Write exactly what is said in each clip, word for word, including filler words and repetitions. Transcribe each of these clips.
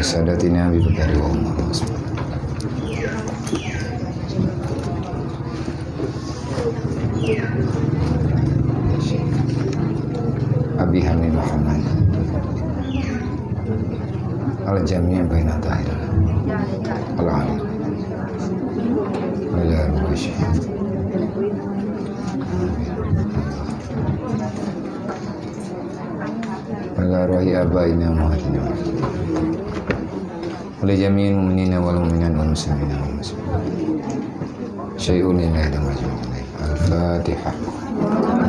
Sadatina Abi Bakar wa Umar. Abi Hamid Muhammad. Al-Jami' baina tahir. Al-Alim. Al-Alim. Ala ruhi abaina Muhammadin. Wa li jami'il mu'minina wal mu'minat wal muslimina wal muslimat. Syai'un lillahi la majmu'un. Al-Fatihah.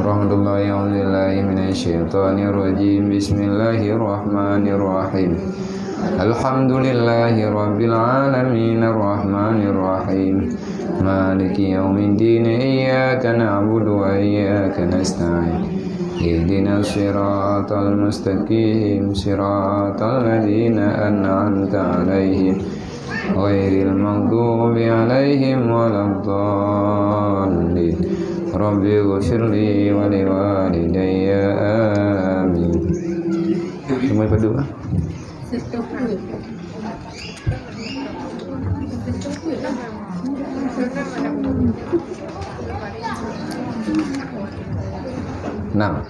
Rahmatullahi, a'udzu billahi minasy syaithanir rajim. Bismillahirrahmanirrahim. Alhamdulillahi rabbil alamin, arrahmanir rahim. Maliki yaumiddin. Iyyaka na'budu wa iyyaka nasta'in. Ihdinas siratal mustaqim. Siratal ladzina an'amta 'alaihim ghairil maghdubi 'alaihim waladdallin. Rabbighfirli wa liwalidayya. Amin. Semuanya padu, ah? Enam.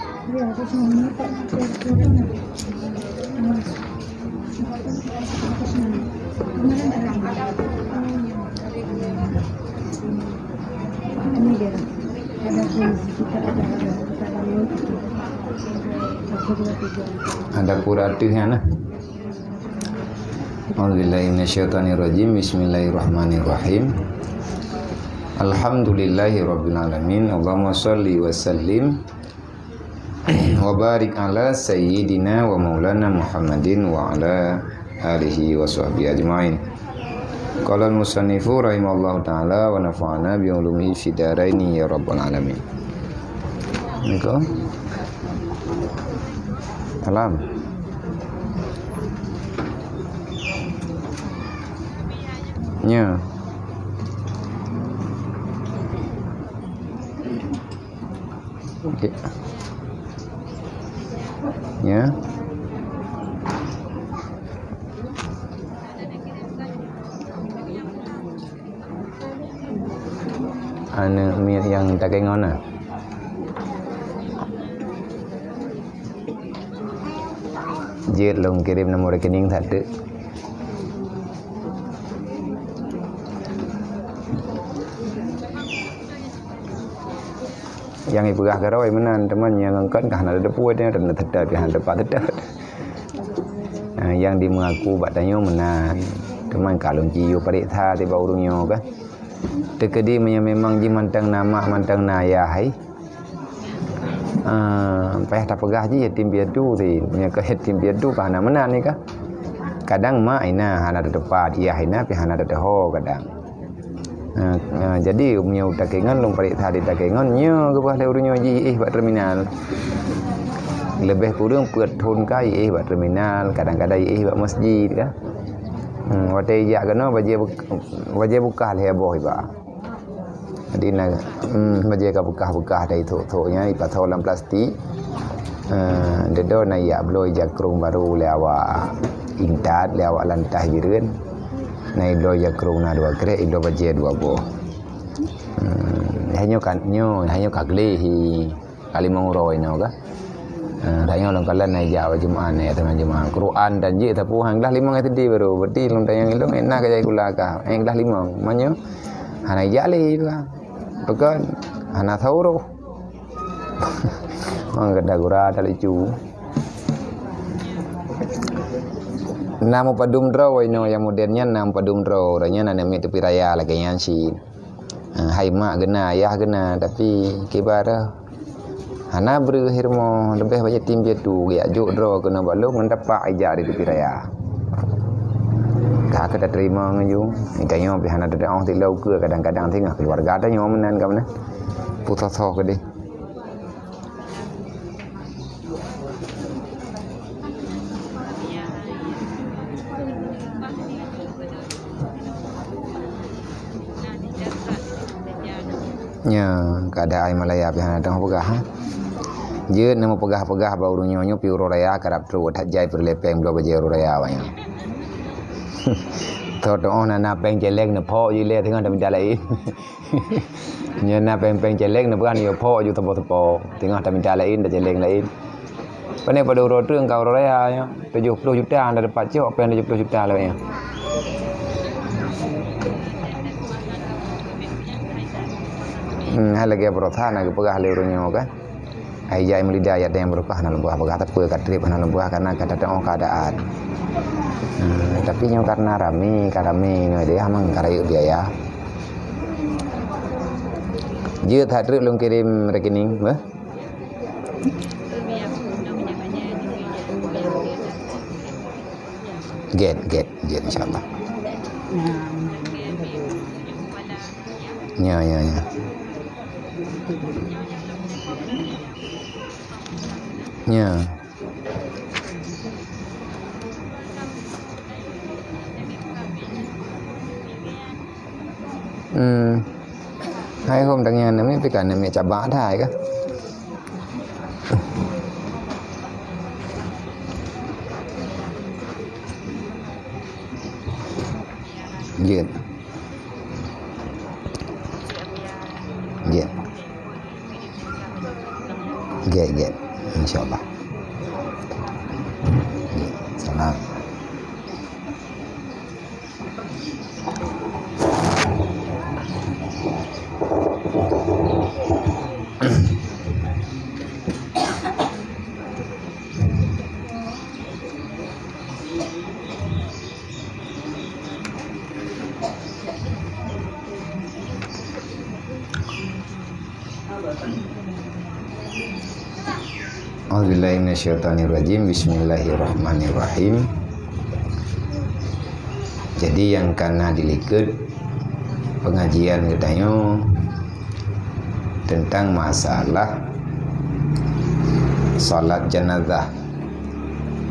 Ada pura tuh ya, nah. A'udzubillahi minasyaitonirrajim. Bismillahirrahmanirrahim. Alhamdulillahirabbil alamin. Allahumma shalli wa sallim wa barik ala sayyidina wa maulana Muhammadin wa ala alihi wa sahbihi ajmain. Qala al-musannifu rahimahullahu ta'ala wa nafa'ana bi ulumihi fid daraini ya rabbal alamin. Assalamualaikum. Salam. Nya. Okey. Ya. Aneuk miet nyang takengon na. Jeuet lôn kirém nomor rekening satu. Nyang ipeugah keurôi meunan, teuma nyang ngon kon ka hana teupeu, teuma tetap, hana tepat tetap. Ha, nyang dimeungaku bak tanyoe meunan. Teuma ka lôn jiyue pareksa tibak ureueng nyoe kan. Teukeudi meunyoe memang jih mantong na mak, mantong na ayah, hai. Ah, payah tapeugah jih yatim piatu sih. Meunyoe ka yatim piatu ka hana meunan ni kah. Kadang mak ina hana teutepat, ayah ina pih hana teuteho kadang. Ah, ah, jadi meunyoe takengon lôn pareksa di takengon, nyoe geupeugah lé ureueng nyoe jiéh bak terminal. Leubeh kureueng peuet thon ka jiéh bak terminal, kadang-kadang jiéh bak masjid kah. Hmm, watèe ijak keunoe bajèe bek-, bajèe beukah lhèe boh iba. Jadi na, hmm, bajèe ka beukah-beukah dari thok-thok nyan ipasoe lam plastik. Eh, dedo na ijak bloe jakrong baru lé awak intat, lé awak lantah Bireuen. Na ibloe jakrong na dua krek, ibloe bajèe dua boh. Hmm, hanyoe kan, nyoe, hanyoe ka gleh hi. Ka limong uroe inoe kah. Ha, tanyoe lôn kalon na ijak bak Jumat, na ijak teuma Jumat. Quran dan jih sapeue han glah limong S D baru. Berarti lôn tanyong ilong, eh, na ka jai gula kah. Eh, glah limong. Meunyoe hana ijak lé tu kah. Pakon hana sauroh. Mang gada gura tak lucu. Na mupadum droe inoe nyang moden nyan, na mupadum droe. Uroe nyan aneuk miet teupeu raya lagèe nyan cit. Ha, hai mak geuna, ayah geuna, tapi kiban hana breueh rumoh, leubeh bak yatim piatu, geujak jok droe keunoe bak lôn ngon tapak ijak di teupeu raya. Ka keu tateurimong aju, tanyoe pih hana teudaoh tileu keue, kadang-kadang singoh keuluwarga tanyoe meunan ka meunan. Pusoe-soe keudeh. Nya, keadaan Malaya pih hana teupeugah, ha. Jeuet na meupeugah-peugah bak ureuëng nyoe, nyoe pih uroe raya karab trok that jai peureulée péng bloe bajée uroe raya awaknyan. Tho teuoh na, na péng céléng neuphok jih lé teungoh tamita laén. Nyoe na péng-péng céléng neupeugah nyoe phok ju teupok-teupok. Teungoh tamita laén, tacéléng laén. Pane pada uroe treuk ka uroe raya nyoe, tujoh ploh juta hana dapat cok péng tujoh ploh juta lé nyoe. Hmm, hai lagée baroesa na geupeugah lé ureuëng nyoe kan. Ai jai meulida ayat nyang beureukat hana lôn peugah-peugah, tapi ka treb hana lôn peugah karena ka tateuoh keuadaan. Hmm, tapi nyoe karena ramé, ka ramé nyoe deh, memang ka rayeuk biaya. Jeuet that treuk lôn kirém rekening, beh? Gét, gét, jeuet insya-Allah. Ya, ya, ya. Ya. Hmm. Hai hôm tang nyan, nami pih kan nami cabak thai ka. Jeuet. Jeuet. Jeuet, jeuet. Insya-Allah. Jeuet. Salam. A'udzubillahi minasyaitonirrajim. Bismillahirrahmanirrahim. Jadi nyang ka na dilikot pengajian geutanyoe tentang masalah salat jenazah,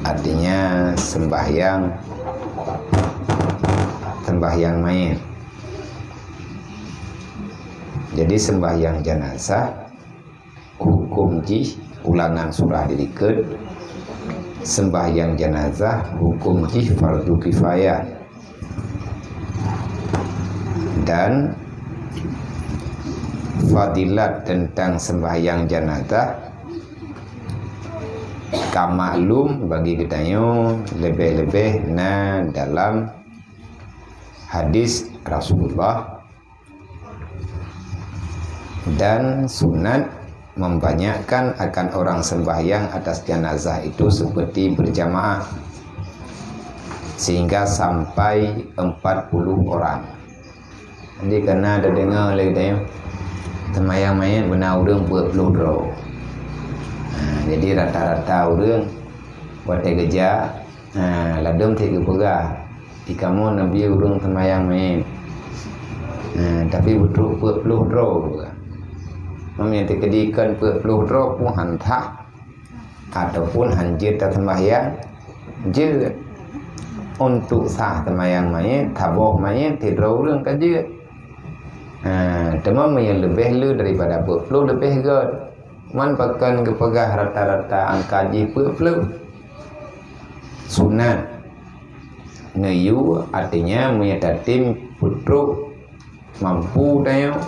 artinya sembahyang, sembahyang mayit. Jadi sembahyang jenazah hukum jih, ulangan surah dilikot, sembahyang jenazah hukum jih fardu kifayah. Dan fadilat tentang sembahyang jenazah ka maklum bagi geutanyoe, lebih-lebih na dalam hadis Rasulullah. Dan sunat membanyakkan akan orang sembahyang atas jenazah itu seperti berjamaah, sehingga sampai empat puluh orang. Jadi kana tadeungoe lé geutanyoe, seumayang mayét beuna ureuëng peuet ploh droe. Ha, jadi rata-rata ureuëng watée geujak, ha, ladôm cit geupeugah, "Di kamoe neubi ureuëng seumayang mayét." Ha, tapi beutrok peuet ploh droe geupeugah. Meunyoe teukeudi kon peuet ploh droe pun han sah, ataupun han jeuet taseumbahyang, jeuet. Untuk sah seumayang mayét, saboh mayét sidroe ureuëng ka jeuet. Ha, teuma meunyoe leubeh le daripada peuet ploh leubeh göt. Man pakon geupeugah rata-rata angka jih peuet ploh. Sunat neuyue, artinya meunyoe tatem peutrok mampu tanyoe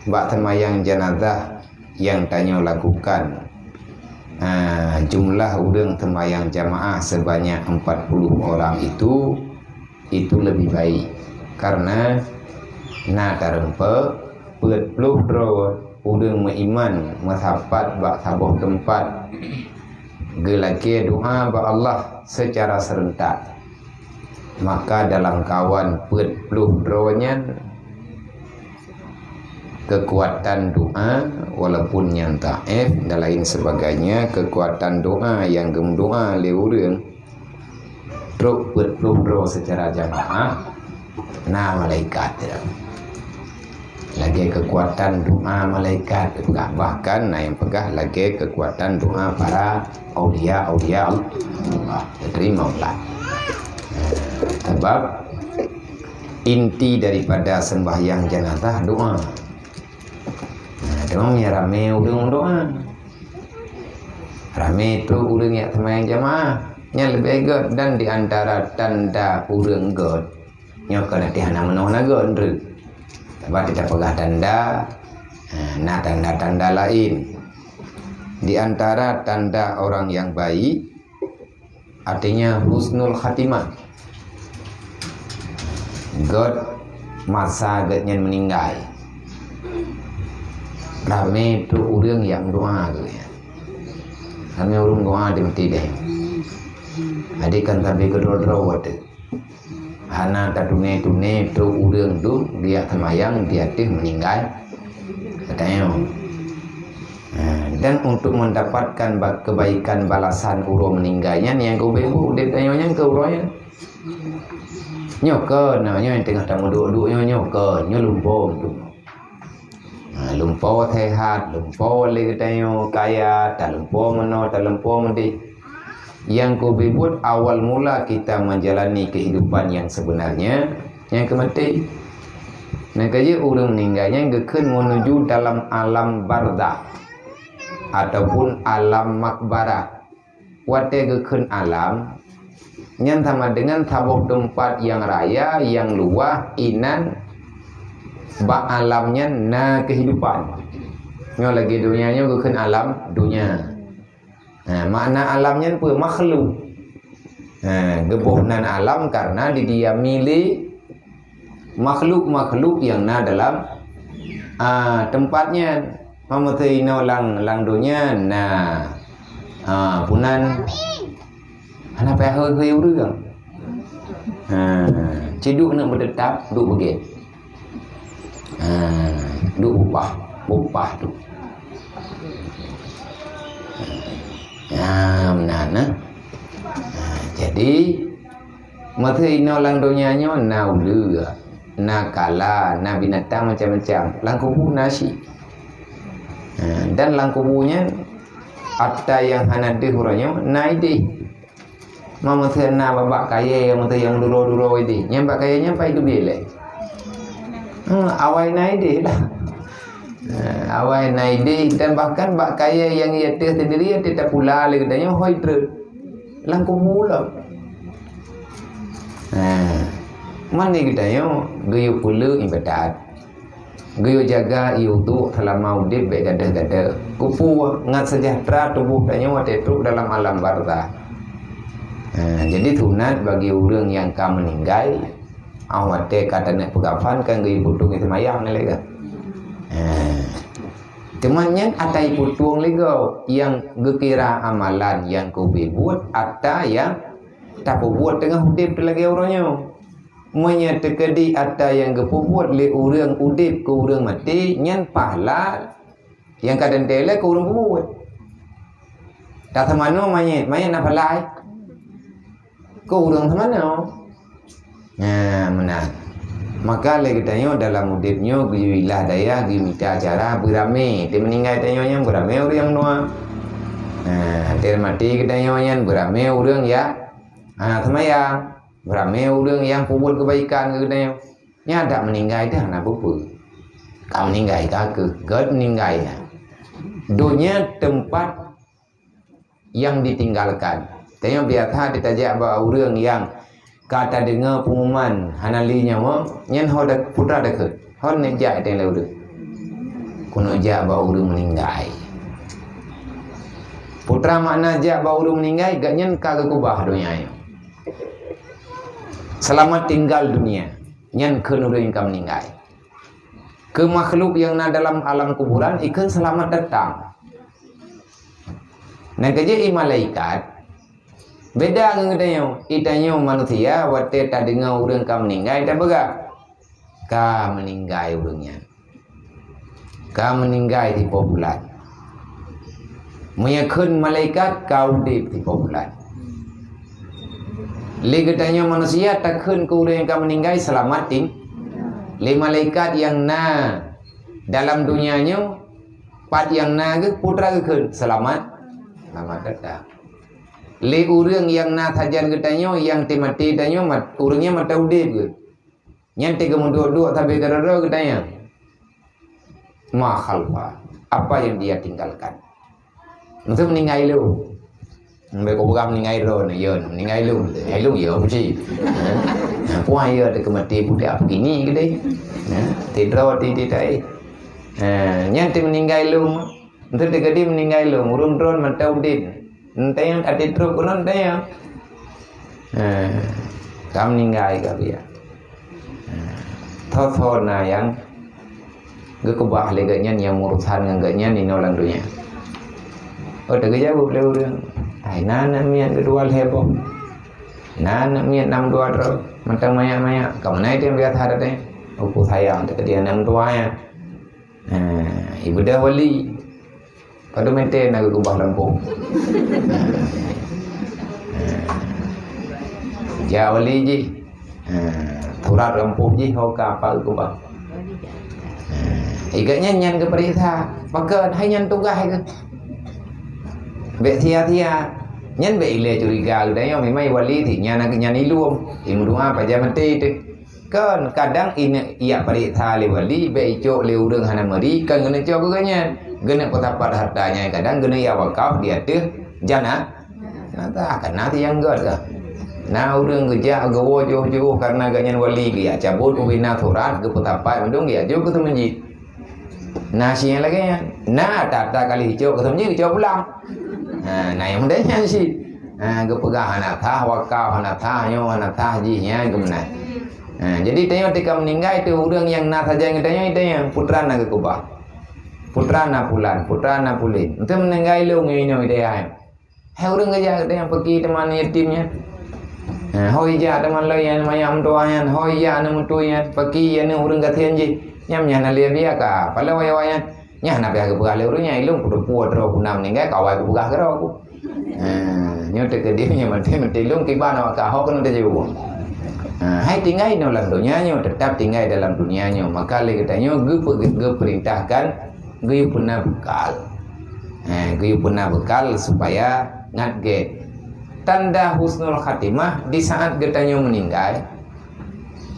bak seumayang jenazah nyang tanyoe lakukan, ah, jumlah ureuëng seumayang jamaah sebanyak empat puluh orang itu, itu lebih baik. Karena na tareumpok peuet ploh droe ureuëng meuiman meusapat bak saboh teumpat, geulakée doa bak Allah secara serentak. Maka dalam kawan peuet ploh droe nyan, kekuatan doa, walaupun nyang dhaif dan lain sebagainya, kekuatan doa nyang geumeudoa lé ureuëng trok peuet ploh droe secara jamaah, na malaikat. Lagée kekuatan doa malaikat, bahkan na nyang peugah lagée kekuatan doa para aulia-aulia Allah. Terima Allah. Sebab inti daripada sembahyang jenazah doa. Nah, doa yang ramai ureuëng doa. Ramé trok ureuëng jak seumayang jamaah, nyan leubeh gét. Dan di antara tanda ureuëng gét, nyoe keuh na teuh hana meunoe hana gét, ndeuek. Sabab tapeugah tanda, ha, na tanda-tanda laén. Di antara tanda orang yang baik, artinya husnul khatimah. Gét masa gét nyan meuninggai. Ramé trok ureuëng nyang doa keu gobnyan. Ramé ureuëng doa di meuti deh. Jadi kan sabe keudroe-droe watée. Hana tatuné-tuné trok ureuëng tu geujak seumayang di ateueh meuninggai. Katanya. Ha, dan untuk mendapatkan ba-, kebaikan balasan uroe meuninggai nyan, nyang keubeue udeb tanyoe nyan keu uroe nyan. Nyoe keuh na nyoe nyang teungoh tameuduek-duek nyoe, nyoe keuh, nyoe lumpoe tu. Ha, lumpoe sehat, lumpoe lé geutanyoe kaya, talumpoe meunoe, talumpoe meudeh. Nyang keubeue buet awal mula kita menjalani kehidupan yang sebenarnya, nyang keu maté. Nyang keu jeuet ureuëng meuninggai nyan geukheun menuju dalam alam barzakh ataupun alam makbarah. Watée geukheun alam, nyan sama dengan saboh teumpat nyang raya, nyang luwah, inan bak alam nyan na keuhidupan. Nyoe lagée donya nyoe geukheun alam donya. Ha, makna alam nyan peue? Makhluk. Ha, geuboh nan alam karena didiami lé makhluk-makhluk nyang na dalam, a, teumpat nyan. Meunyoe inoe lam, lam donya na, a, punan hana payah hôi-hôi ureuëng. Ha, ci duek neuh meuteutap, duek beugét. Ha, duek bubah, bubah tu. Ha, meunan, eh. Ha, jadi, meunyoe inoe lam donya nyoe na uleue, na kala, na binatang macam-macam. Lam kubu na syiek. Ha, dan lam kubu nyan, ata nyang hana deuh uroe nyoe na ideh. Meunyoe na babah kayée, meunyoe nyang duroe-duroe ideh. Nyang bak kayée nyan pai teubiet lé. Hmm, awai na ideh dah. Ha, awai na ideh dan bahkan bak kayée nyang ié teuh sendiri ié teuh tapula lé geutanyoe hôi treuk. Lam kubu lom. Ha. Mani geutanyoe geuyue peuleueh ibadat. Geuyue jaga ié uduk selama udeb bék gadeh-gadeh. Keupeue ngat seujahteura tuboh tanyoe watée trok dalam alam barzakh. Ha, jadi sunat bagi ureuëng nyang ka meuninggai, ah, watée ka taneuk peukafan kan geuyue putong ié seumayang lé kan. Ha. Teuma nyan ata iputueng lé gob nyang geukira amalan nyang keubeue buet ata nyang tapeubuet teungoh udeb lagée uroe nyoe. Meunyoe teukeudi ata nyang geupeubuet lé ureuëng udeb keu ureuëng maté, nyan pahala nyang ka teuntée lé keu ureuëng peubuet. Taseumanoe manyét, manyét na pahala keu ureuëng seumanoe. Nah, meunan. Maka lé geutanyoe dalam udeb nyoe geuyue ilah dayah, geuyue mita acara beuramé. Di meuninggai tanyoe nyan beuramé ureuëng nyang nua. Nah, até maté geutanyoe nyan beuramé ureuëng nyang, ha, seumayang. Beuramé ureuëng nyang peubuet keubaikan keu geutanyoe. Nyan dak meuninggai dah na peue-peue. Ka meuninggai ka keuh, gét meuninggai nyan. Donya teumpat nyang ditinggalkan. Tanyoe biasa ditajak bak ureuëng nyang ka tadeungoe pengumuman hana lé nyawa, nyan ho da-, putra dakeuet. Ho neujak teuh lé ureuëng. Keuneuk jak bak ureuëng meuninggai. Putra makna jak bak ureuëng meuninggai, gobnyan ka geukeubah donya nyoe. Selamat tinggal dunia. Nyan kheun ureuëng ka meuninggai. Keu makhluk nyang na dalam alam kuburan, ikheun selamat datang. Nyang keujeuet i malaikat, beda ngon geutanyoe. Geutanyoe manusia, watée tadeungoe ureuëng ka meuninggai, tapeugah, "Ka meuninggai ureuëng nyan." Ka meuninggai sipo bulan. Meunyoe kheun malaikat ka udeb sipo bulan. Lé geutanyoe manusia takheun keu ureuëng nyang ka meuninggai seulamat ting-, lé malaikat nyang na dalam donya nyoe, pat nyang na geuh putra geukheun seulamat, seulamat datang. Lé ureuëng nyang na sajan geutanyoe nyang teumaté tanyoe mat-, ureuëng nyan mata udeb geuh. Nyan teuh geumeuduek-duek sabe keudroe-droe geutanyoe. Ma khalfa, apa yang dia tinggalkan. Meusti meuninggai lôn. Meusti kupeugah meuninggai droe, ya, meuninggai lôn. Ya, lôn, ya, puji. Ha? Puan ya, teuka mati pudak begini ke deh. Ha? Tidroe di, di tai. Ha, nyan teumeuninggai lôn. Meusti teuka di meuninggai lôn. Ureuëng droe mantong udeb. Enteng até trok ureuëng enteng. Eh, ka meuninggai ka biya. Eh, tho-tho na nyang geukeubah lé geuh nyan nyang meurusan ngon geuh nyan inoe lam donya. Oh, teugeujaweueb lé ureuëng, "Hai, na aneuk miet geudua lhée boh. Na aneuk miet nam dua droe, mantong manyak-manyak. Kamoe na ideh biasa datang. Uku sayang teuka di aneuk dua nyan." Eh, ibeudôh wali. Padum mete na geukeubah lampôh. Jak wali jih. Ha, surat lampôh jih ho ka apa geukeubah. Ha, i geuh nyan, nyan geupeuriksa. Pakon hai nyan tugaih geuh. Bék sia-sia. Nyan bék ilée curiga geutanyoe memang wali ti nyan, nyan ilom. Imeudoa pajan meuté teuh. Kon, kadang ineuk ijak pareksa lé wali, bék icok lé ureuëng hana meuri, kon geuneuk cok keu geuh nyan. Geuneuk peusapat harta nyan, kadang geuneuk ijak wakaf di ateueh jana-, jenazah, kana si nyang gét ka. Na ureuëng geujak geuwoe jiôh-jiôh kareuna geuh nyan wali, geujak cabot ubena surat, geupeusapat mandum, geujak jok keu seumeujid. Na si nyang lagée nyan. Na that-that ka lheueh icok keu seumeujid, icok pulang. Ha, na nyang model nyan cit. Ha, geupeugah hana sah wakaf, hana sah nyoe, hana sah jih nyan keuh meunan. Ha, jadi tanyoe teuka meuninggai teuh ureuëng nyang na sajan ngon tanyoe, tanyoe putra na geukeubah. Putra na pulan, putra na pulen. Meusti meuninggai lôn ngon inoe ideh hai. Hai ureuëng geujak geutanyoe peuki teuma aneuk yatim nyan. Ha, ho ijak teuma lôn nyang manyak meutuwah nyan, ho ijak aneuk meutuwah nyan, peuki aneuk ureuëng gasien jih. Nyan nyan na lé biya ka, pala wayah-wayah nyan. Nyan na payah geupeugah lé ureuëng nyan, ilôn kuteupeu droe guna meuninggai, ka awai kupeugah keudroe ku. Ha, nyoe teukeudi nyoe meuntri-meuntri lôn kiban awak ka ho keuneuk teujeuet. Ha, hai tinggai inoe lam donya nyoe, teutap tinggai dalam dunia nyoe. Maka lé geutanyoe geupeu-, geupeurintahkan geuyue peuna bekal. Ha, geuyue peuna bekal supaya ngat gét. Tanda husnul khatimah di saat geutanyoe meuninggai.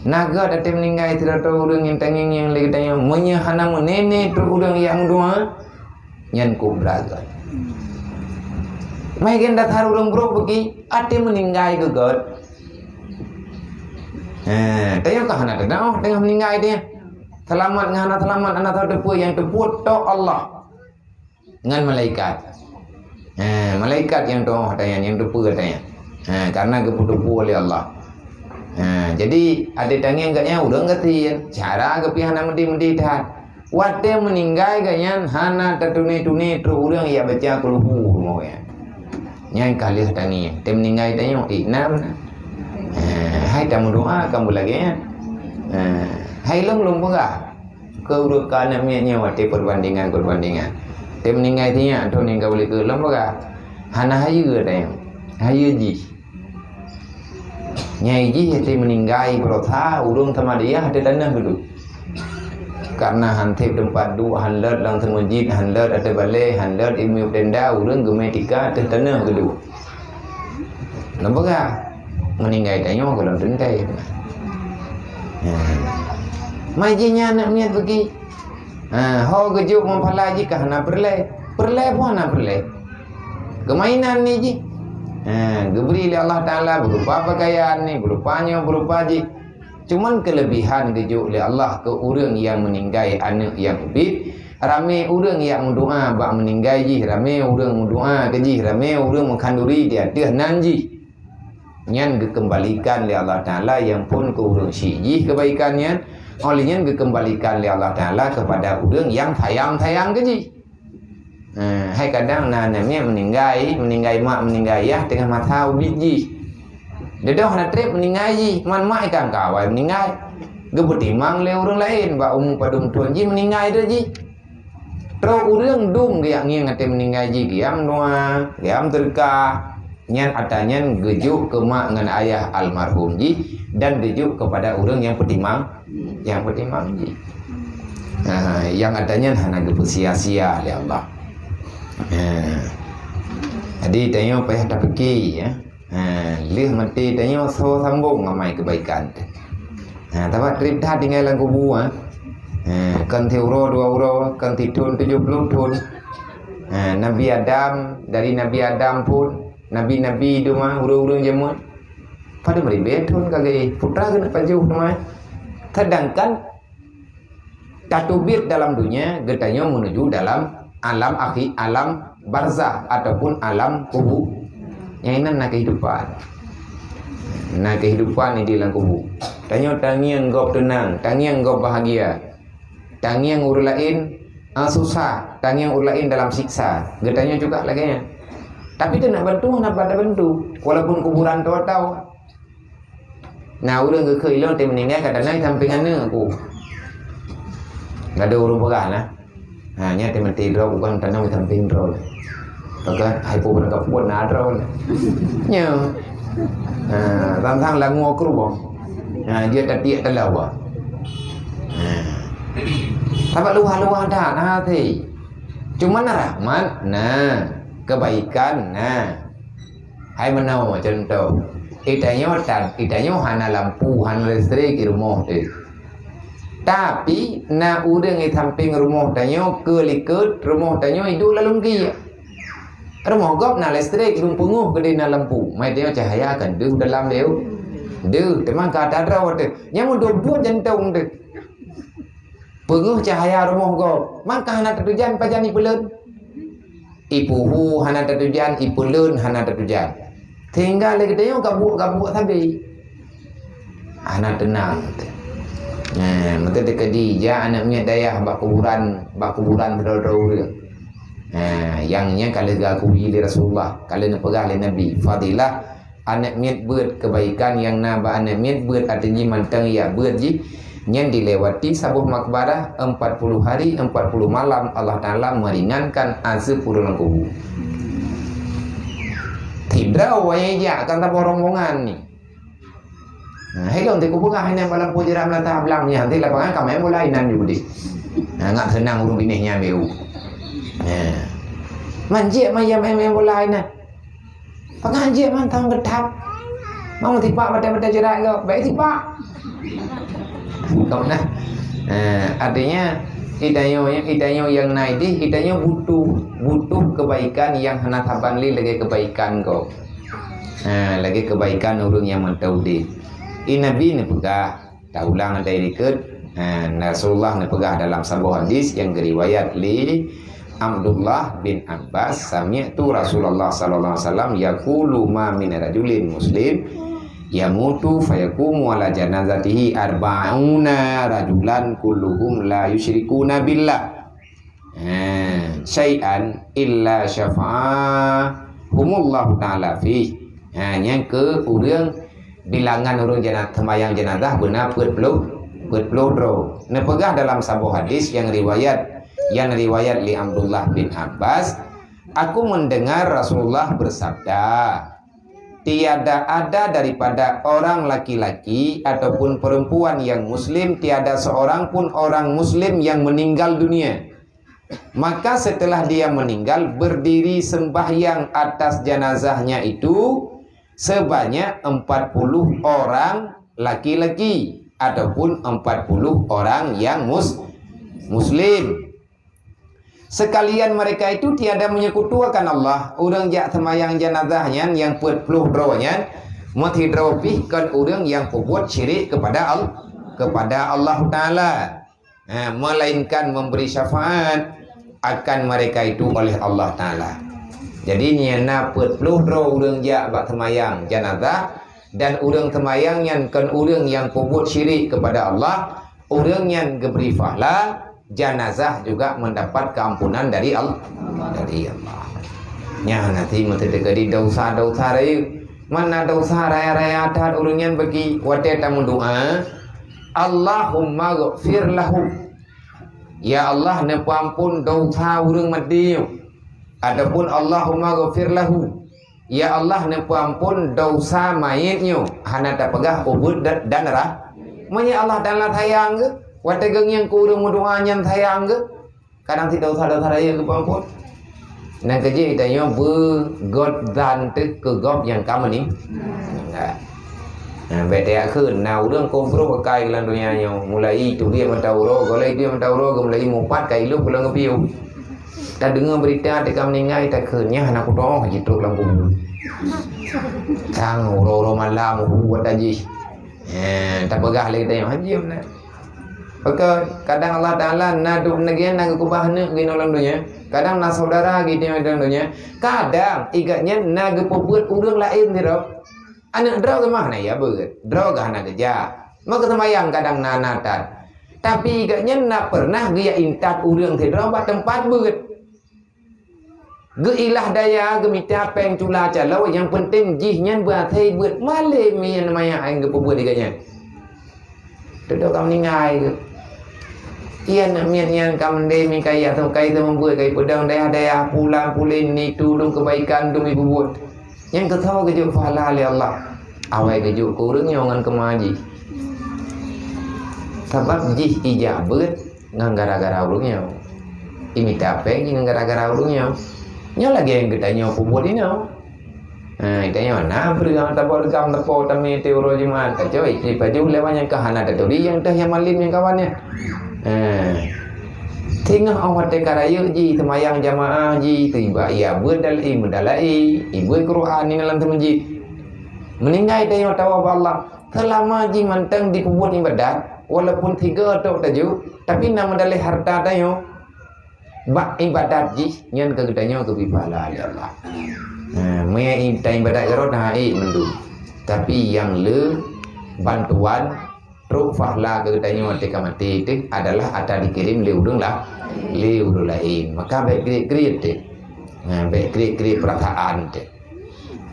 Na gét até meuninggai sidroe ureuëng nyang tangieng-ngieng lé geutanyoe, meunyoe hana meuneuk-neuk trok ureuëng ijak meudoa, nyan kobra gét. Mai gen dasar ureuëng brok beuki, até meuninggai geugét. Eh, tanyoe ka hana teudoa, teungoh meuninggai teuh. Seulamat ngon hana seulamat, hana soe teupeu, nyang teupeu tok Allah. Ngon malaikat. Ha, malaikat nyang tuoh tanyan, nyang teupeu tanyan. Ha, karena geupeuteupeu lé Allah. Ha, jadi até tangieng geuh nyan ureuëng gasien, cara geuh pih hana meudi-meudi that. Watée meuninggai geuh nyan hana tatuné-tuné trok ureuëng ijak baca kulhu rumoh nyan. Nyan ka lheueh tangieng, teumeuninggai tanyoe, inam na. Ha, hai tameudoa ka beulagée nyan. Ha, hai lôn lôn peugah. Keu ureuëng ka aneuk miet nyoe watée peubandingan-peubandingan. Teumeuninggai sinyak, thon nyang ka ulée keu lôn peugah. Hana hayeue tanyoe. Hayeue jih. Nyai jih watée meuninggai beurasa, ureuëng sama dia watée tanoh geudue. Karena han seb teumpat duek, han lôt lam seumeujid, han lôt ateueh balée, han lôt imeup tenda, ureuëng geumé tika ateueh tanoh geudue. Lôn peugah, meuninggai tanyoe gohlom teuntée. Ha. Mai jih nyan aneuk miet beuki. Ha, ho geujok meupahala jih ka hana peureulée. Peureulée pun hana peureulée. Keumainan ni jih. Ha, geubri lé Allah Taala beureupa pakaian ni, beureupa nyoe, beureupa jih. Cuman keulebihan geujok lé Allah keu ureuëng nyang meuninggai aneuk nyang ubit, ramé ureuëng nyang meudoa bak meuninggai jih, ramé ureuëng meudoa keu jih, ramé ureuëng meukhanduri di ateueh nan jih. Nyan geukeumbalikan lé Allah Taala nyang phon keu ureuëng syiek jih keubaikan nyan, óh lheueh nyan geukeumbalikan lé Allah Taala keupada ureuëng nyang sayang-sayang keu jih. Ha, hai kadang na aneuk miet meuninggai, meuninggai mak, meuninggai yah teungoh masa ubit jih. Dudoe hana treb meuninggai jih, man mak ikan ka awai meuninggai. Geupeutimang lé ureuëng laén bak umu padum thon jih meuninggai droe jih. Trok ureuëng dum geujak ngieng até meuninggai jih, geujak meudoa, geujak meuseudeukah. Nyan atra nyan geujok keu mak ngon ayah almarhum jih dan geujok keupada ureuëng nyang peutimang, nyang peutimang jih. Ha, nyang atra nyan hana geupeusia-sia lé Allah. Ha. Jadi tanyoe payah tapike, ya. Ha, lheueh maté tanyoe soe sambong amai keubaikan teuh. Ha, sabab treb that tinggai lam kubu, ha. Ha, kon siuroe dua uroe, kon sithon tujoh ploh thon. Ha, Nabi Adam, dari Nabi Adam pun, nabi-nabi duma, ureuëng-ureuëng jameun. Padum ribée thon ka geuéh, putra keuneuk pajoh teuma. Sedangkan tateubiet dalam dunia, geutanyoe menuju dalam alam akhi-, alam barzakh ataupun alam kubur. Nyang inan na kehidupan. Na kehidupan di dalam kubur. Tanyoe tangieng gob teunang, tangieng gob bahagia. Tangieng ureuëng laén, ah, susah, tangieng ureuëng laén dalam siksa. Geutanyoe juga lagée nyan. Tapi teunak bantu, hana pada bantu. Walaupun kuburan toh-toh. Nah, ureuëng geukheun ilong teuh meuninggai ka tanoh sampéng aneuk ku. Gadoh ureuëng peugah nah. Ha, nyan teuh meuti droe bukan tanoh sampéng droe. Peugah hai pun berangkat pun na droe. Nyo. Ha, tantang langue krueng. Ha, dia tatiak telah wah. Ha. Tapi luah-luah dah, nah, hati. Cuma na rahmat, nah, kebaikan, nah. Hai meunoe cuntoh, itanyoe tan, itanyoe hana lampu, hana listrik di rumoh teuh. Tapi na ureuëng di sampéng rumoh tanyoe keu likot rumoh tanyoe iduek lam lungkiek. Rumoh gob na listrik, lom peungeuh keudeh na lampu. Mai tanyoe cahya kan deuh dalam deuh. Deuh, teuma ka ata droe teuh. Nyang meuduek-duek jantong teuh. Peungeuh cahya rumoh gob. Maka hana tatujan pajan ipeuleuen. Ipuhu hana tatujan, ipeuleuen hana tatujan. Sehingga lé geutanyoe gabuek-gabuek sabe. Hana teunang. Nah, meuteudeh keudi jak aneuk miet dayah bak kuburan, bak kuburan sidroe-droe ureuëng. Nah, nyang nyan ka lheueh geuakui lé Rasulullah, ka lheueh neupeugah lé Nabi, fadilah aneuk miet beuet, kebaikan nyang na bak aneuk miet beuet, artinya mantong ya beuet jih, nyan dilewati saboh makbarah empat puluh hari, empat puluh malam Allah Taala meringankan azab ureuëng lam kubu. Sidroe wayang jak kan saboh rombongan ni. Nah, hai lôn teuh kupeugah inan bak lampu jeurat meulata blang nyan, teuh lapangan ka main bola inan ju deh. Nah, ngat seunang ureuëng binéh nyan beu. Nah. Man jeuet maya main-main bola inan. Peungaji mantong geutap. Mau tipak mata-mata jerat ke? Baik tipak. Kau nah. Eh, artinya, itanyoe, itanyoe nyang na idih, itanyoe butuh, butuh kebaikan nyang hana saban lé lagée kebaikan kau. Ha, lagée kebaikan ureuëng nyang mantong udeh. I Nabi neupeugah, Taulang dari likot, ha, Rasulullah neupeugah dalam saboh hadis nyang geuriwayat lé Abdullah bin Abbas, "Sami'tu Rasulullah sallallahu alaihi wasallam yaqulu, ma min rajulin muslim yamutu fayaqumu ala janazatihi arba'una rajulan kulluhum la yusyrikuna billah." Ha, syai'an illa syafa'ahumullahu ta'ala fih. Ha, nyang keu ureuëng bilangan ureuëng jana-, seumayang jenazah beuna peuet ploh, peuet ploh droe. Neupeugah dalam saboh hadis nyang riwayat, nyang riwayat lé Abdullah bin Abbas, "Aku mendengar Rasulullah bersabda, tiada ada daripada orang laki-laki ataupun perempuan yang muslim, tiada seorang pun orang muslim yang meninggal dunia." Maka setelah dia meninggal, berdiri sembahyang atas jenazahnya itu sebanyak empat puluh orang laki-laki ataupun empat puluh orang yang mus-, muslim. Sekalian mereka itu tiada menyekutuakan Allah. Ureuëng jak seumayang jenazah nyan nyang peuet ploh droe nyan meusidroe pih kon ureuëng nyang peubuet syirik kepada Al-, kepada Allah Taala. Ha, melainkan memberi syafaat akan mereka itu oleh Allah Taala. Jadi, nyan na peuet ploh droe ureuëng jak bak seumayang jenazah, dan ureuëng seumayang nyan kon ureuëng nyang peubuet syirik kepada Allah, ureuëng nyan geubri pahala, jenazah juga mendapat keampunan dari Allah, dari Allah. Nyan nanti meuteudeuka di dosa-dosa rayeuk. Mana dosa raya-raya that ureuëng nyan bagi watée tameudoa, Allahumma ghfir lahu. Ya Allah, neupeuampon dosa ureuëng maté nyoe. Ataupun Allahumma ghfir lahu. Ya Allah, neupeuampon dosa manyét nyoe. Hana tapeugah ubeuet dan, dan rah-. Meunyoe Allah Taala sayang geuh, watée geuh ngieng keu ureuëng meudoa nyan sayang geuh, kadang cit dosa-dosa rayeuk geupeuampon. Nyang keujeuet tanyoe beugot zan teuh keu gob nyang ka meuning-, meninggai. Nah, bék tayakin na ureuëng kobroh kai lam donya nyoe, mulai tubiet mata uroe, golai tubiet mata uroe, mulai mupat ka ilop pulang geupiôh. Tadeungoe beurita teuka meuninggai, takheun nyan hana kutoh jitrok lam kubu. Sang uroe-uroe malam hu ata jih. Eh, tapeugah lé geutanyoe, "Haji meunan." Maka kadang Allah Taala na duek neugien na geukeubah aneuk geunoe lam donya. Kadang na syedara geutanyoe lam donya. Kadang igat nyan na geupeubeuet ureuëng laén sidroe. Aneuk droe geuh mah na ia beuet, droe geuh hana geujak. Maka seumayang kadang na-na that. Tapi gobnyan na pernah geujak intat ureuëng sidroe bak teumpat beuet. Geuilah daya, geumita péng cula caloe, nyang peunteng jih nyan beuasai beuet malée miyan maya nyang geupeubeuet di gobnyan. Teudok ka meuninggai geuh. Iya na miet nyan ka meundeh mingkai atau kai teumeubeuet kai peudong dayah-dayah pulang pulen ni tulông keubaikan dum ibubuet. Nyang keusoe geujok pahala lé Allah. Awai geujok keu ureuëng nyoe ngon keuma jih. Sabab jih ijak beuet ngon gara-gara ureuëng nyoe. Imita péng jih ngon gara-gara ureuëng nyoe. Nyoe lagée nyang geutanyoe peubuet inoe. Ha, geutanyoe na peureugang tabot reugam teupô tamé teuh uroe Jumat. Tacok isi pajoh lewat nyang ka hana taturi nyang teuh nyang malem nyang kawan nyan. Ha. Singoh óh watée ka rayeuk jih, seumayang jamaah jih, tiba ia beuet dalai, meudalai, ibeuet Quran ni lam teumeuji. Meuninggai tanyoe tawoe bak Allah, seulama jih mantong jipeubuet iébadat, walaupun tiga tok taju, tapi na meudalai harta tanyoe bak iébadat jih, nyan ka geutanyoe geubri pahala lé Allah. Nah, meunyo ta iébadat keudroe na ék mandum. Tapi nyang le bantuan trok pahala keu geutanyoe teuka maté teuh adalah ata dikirém lé ureuëng la-, lé ureuëng laén. Maka bék kriet-kriet teuh. Ha, bék kriet-kriet peurasaan teuh.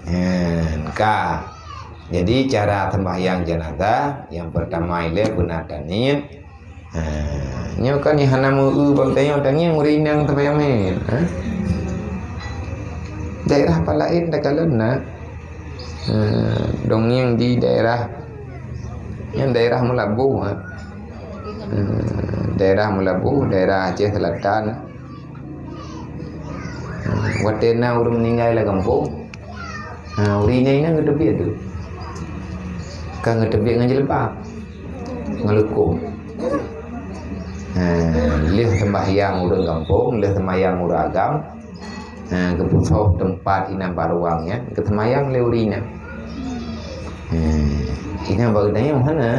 Ha, ka. Jadi cara sembahyang jenazah yang pertama ilée beuna taniet. Ha, nyoe kan nyang hana meu-eu bak geutanyoe tangieng ureuëng inong sembahyang mén. Ha? Daerah palaén takalon na. Ha, dongeng di daerah Nyan daerah Meulaboh, ha. Hmm, daerah Meulaboh, daerah Aceh Selatan. Hmm, watée na ureuëng meuninggai lam gampông, ha, ureuëng nyan, nyan geuteubiet tu. Ka geuteubiet ngon jilbab, ngon leukoh. Ha, lheueh sembahyang ureuëng gampông, lheueh sembahyang ureuëng agam, ha, geupeusoh teumpat inan bak ruang nyan, geuseumayang lé ureuëng inong. Ha, inong bak geutanyoe hana.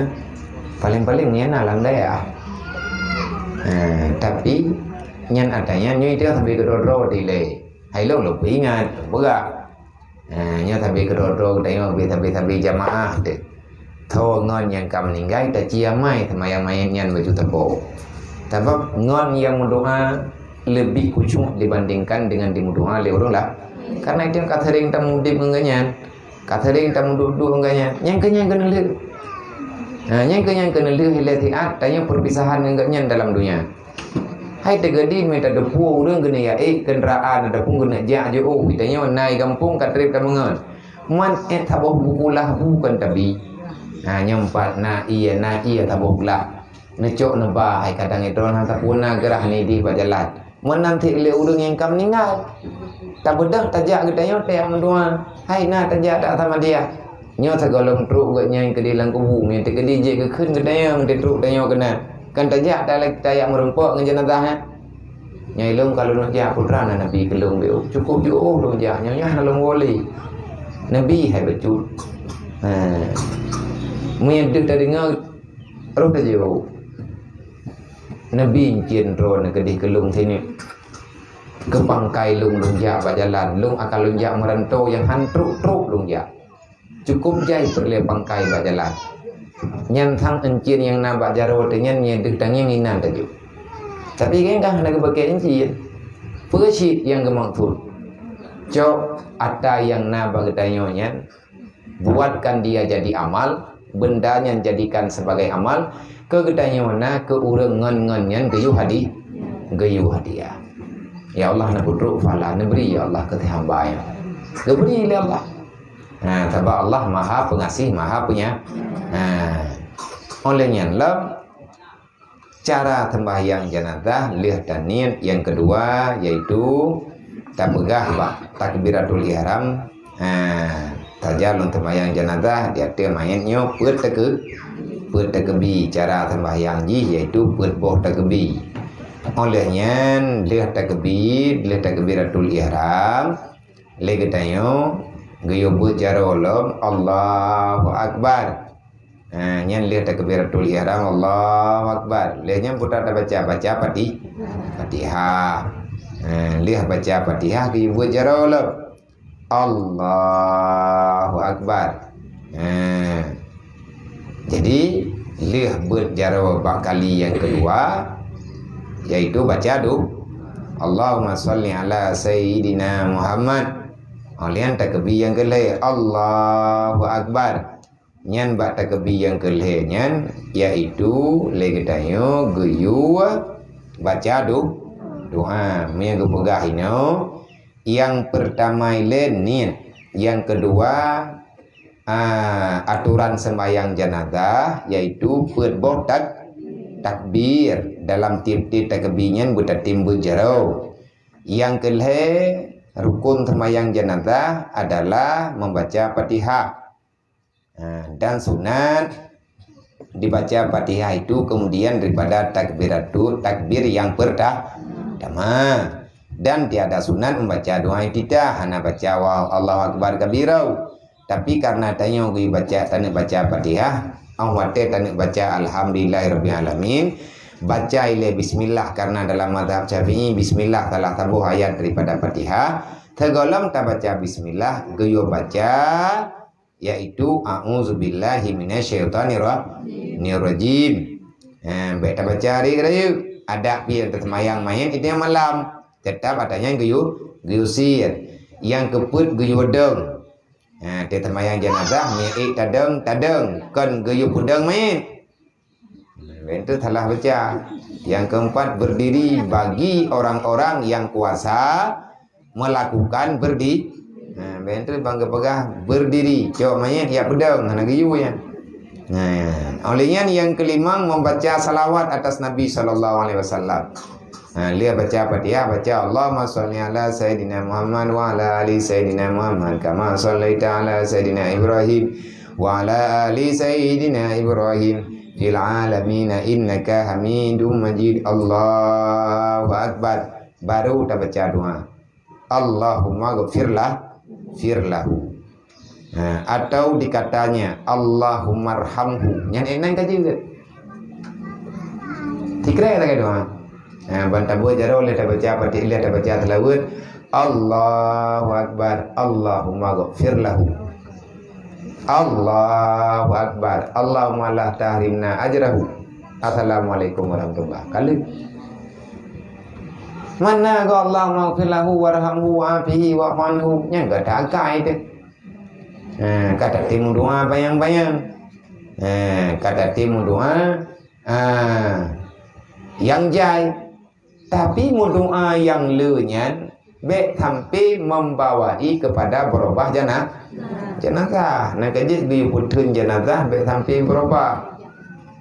Paléng-paléng nyan na lam dayah. Ha, tapi nyan ata nyan nyoe itu sabe keudroe-droe dilée. Hai lôn lôn peuingat, lôn peugah. Ha, nyoe sabe keudroe-droe geutanyoe, sabe-sabe jamaah teuh. Tho ngon nyang ka meuninggai taciamai seumayang manyét nyan baju teupô. Sabab ngon nyang meudoa leubeh khusyuk dibandingkan dengan dimeudoa lé ureuëng laén. Karena itu ka sering tamudeb ngon gobnyan, ka sering tamuduk-duk ngon gobnyan. Nyang keu nyan keuneulheueh. Ha, nyang keu nyan keuneulheueh ilée siat tanyoe perpisahan ngon gobnyan dalam donya. Hai teugeudi mita deupue ureuëng keuneuk jak ék keundaraan ataupun keuneuk jak jiôh, tanyoe na i gampông ka treb tameungon. Man ék saboh buku lahu kon tabi. Ha, nyoe pat na ié, na ié saboh glah. Neucok neuba hai kadang droe hana sapeue na geurah nidih bak jalan. Meunan cit lé ureuëng nyang ka meuninggai. Tabeudôh tajak geutanyoe tajak meudoa. Hai na tajak dak sama dia. Nyoe sigohlom trok gobnyan keudeh lam kubu, meunan teukeudi jeuet geukheun geutanyoe meuteuk trok tanyoe keunan. Kan tajak tajak meurumpok ngon jenazah nyan. Nyoe lôn ka lôn jak putra na Nabi keu lôn beu. Cukup jiôh lôn jak, nyoe nyan hana lôn woe lé. Nabi hai bacut. Ha. Meunyoe deuh tadeungoe roh tajak. Nabi encien droe na keudeh keu lôn sineuk. Keu pangkai lôn lôn jak bak jalan, lôn akan lôn jak meuranto nyang han trok-trok lôn jak. Cukup jai peureulée pangkai bak jalan. Nyan sang encien nyang na bak jaroe teuh nyan nyoe deuh tangieng inan tajok. Tapi kan ka hana geupakée encien. Peue cit nyang geumaksud? Cok ata nyang na bak geutanyoe nyan, buatkan dia jadi amal, benda nyan jadikan sebagai amal, keu geutanyoe na keu ureuëng ngon-ngon nyan geuyue hadi-, geuyue hadiah. Ya Allah, neupeutrok pahala, neubri ya Allah keu hamba nyoe. Geubri lé Allah. Ha, sabab Allah Maha Pengasih, Maha Penya-, ha. Oleh nyan lom cara sembahyang jenazah lheueh taniet nyang keudua yaitu tapeugah bak takbiratul ihram. Ha, sajan lôn sembahyang jenazah di ateueh manyét nyoe peuet takeu-, peuet takeubi. Cara sembahyang jih yaitu peuet boh takeubi. Óh lheueh nyan, lheueh takbir, lheueh takbiratul ihram, lé geutanyoe geuyue beuet jaroe lom, Allahu Akbar. Ha, nyan lheueh takbiratul ihram, Allahu Akbar. Lheueh nyan putra tabaca, baca Fati-, Fatihah. Ha, lheueh baca Fatihah geuyue beuet jaroe lom. Allahu Akbar. Ha. Jadi, lheueh beuet jaroe bak kali nyang keudua, yaitu baca doa, Allahumma shalli ala Sayyidina Muhammad. Óh lheueh nyan takbir nyang keulhèe, Allahu Akbar. Nyan bak takbir nyang keulhèe nyan, yaitu lé geutanyoe geuyue baca do-, doa. Meunyoe geupeugah inoe, nyang peurtama ilée niet, nyang keudua, a, atoran seumbahyang janazah, yaitu peuet boh tak-, takbir dalam tieb-tieb takbir nyan beutatem beuet jaroe. Nyang keulhèe rukun seumbahyang janazah adalah membaca Fatihah. Ha, dan sunat dibaca Fatihah itu kemudian daripada takbiratu-, takbir yang perta-, pertama. Dan tiada sunat membaca doa iftitah, hana baca wa-, Allahu Akbar kabira. Tapi karena tanyoe geubaca, taneuk baca Fatihah, óh watée taneuk baca Alhamdulillahirabbil alamin, baca ilée bismillah, karena dalam mazhab Syafi'i bismillah salah saboh ayat daripada Fatihah. Sigohlom tabaca bismillah, geuyue baca yaitu, "A'udzubillahi minasyaitonirrajim." Ha, bék tabaca rayeuk-rayeuk. Adak pih teuseumayang manyét itu nyang malam. Teutap ata nyan geuyue-, geuyue sir. Nyang keupeuet geuyue dong. Ha, teuseumayang janazah, meuék tadong, tadong. Kon geuyue peudong manyét. Bék tu salah baca. Yang keempat, berdiri bagi orang-orang yang kuasa melakukan berdi-, ha, bék tu bangga peugah berdiri. Cok manyét yak peudong, hana geuyue nyan. Nah, oleh nyan yang kelima, membaca salawat atas Nabi sallallahu alaihi wasallam. Ha, lheueh baca Fatihah, baca, "Allahumma shalli ala Sayyidina Muhammad wa ala ali Sayyidina Muhammad, kama shallaita ala Sayyidina Ibrahim wa ala ali Sayyidina Ibrahim fil alamin innaka Hamidum Majid. Allahu Akbar." Baru tabaca doa. Allahumma ghfirlah, firlahu. Ha, atau dikatanya, "Allahummarhamhu." Nyan ék nan ka jeuet. Sikrek lagée doa. Ha, ban tabuet jaroe lheueh tabaca Fatihah, lheueh tabaca salawat. Allahu Akbar. Allahumma ghfirlahu. Allahu Akbar. Allahumma la tahrimna ajrahu. Assalamualaikum warahmatullah. Kali. Mana go Allahumma ghfir lahu warhamhu wa'afihi wa'fu anhu. Nyang gata akai teuh. Ha, ka tatem doa panyang-panyang. Ha, ka tatem doa, ha, nyang jai. Tapi meudoa nyang le nyan bék sampai membawai kepada berubah jana-, jenazah. Nah, kejit geuyue peutheun jenazah bék sampai berubah.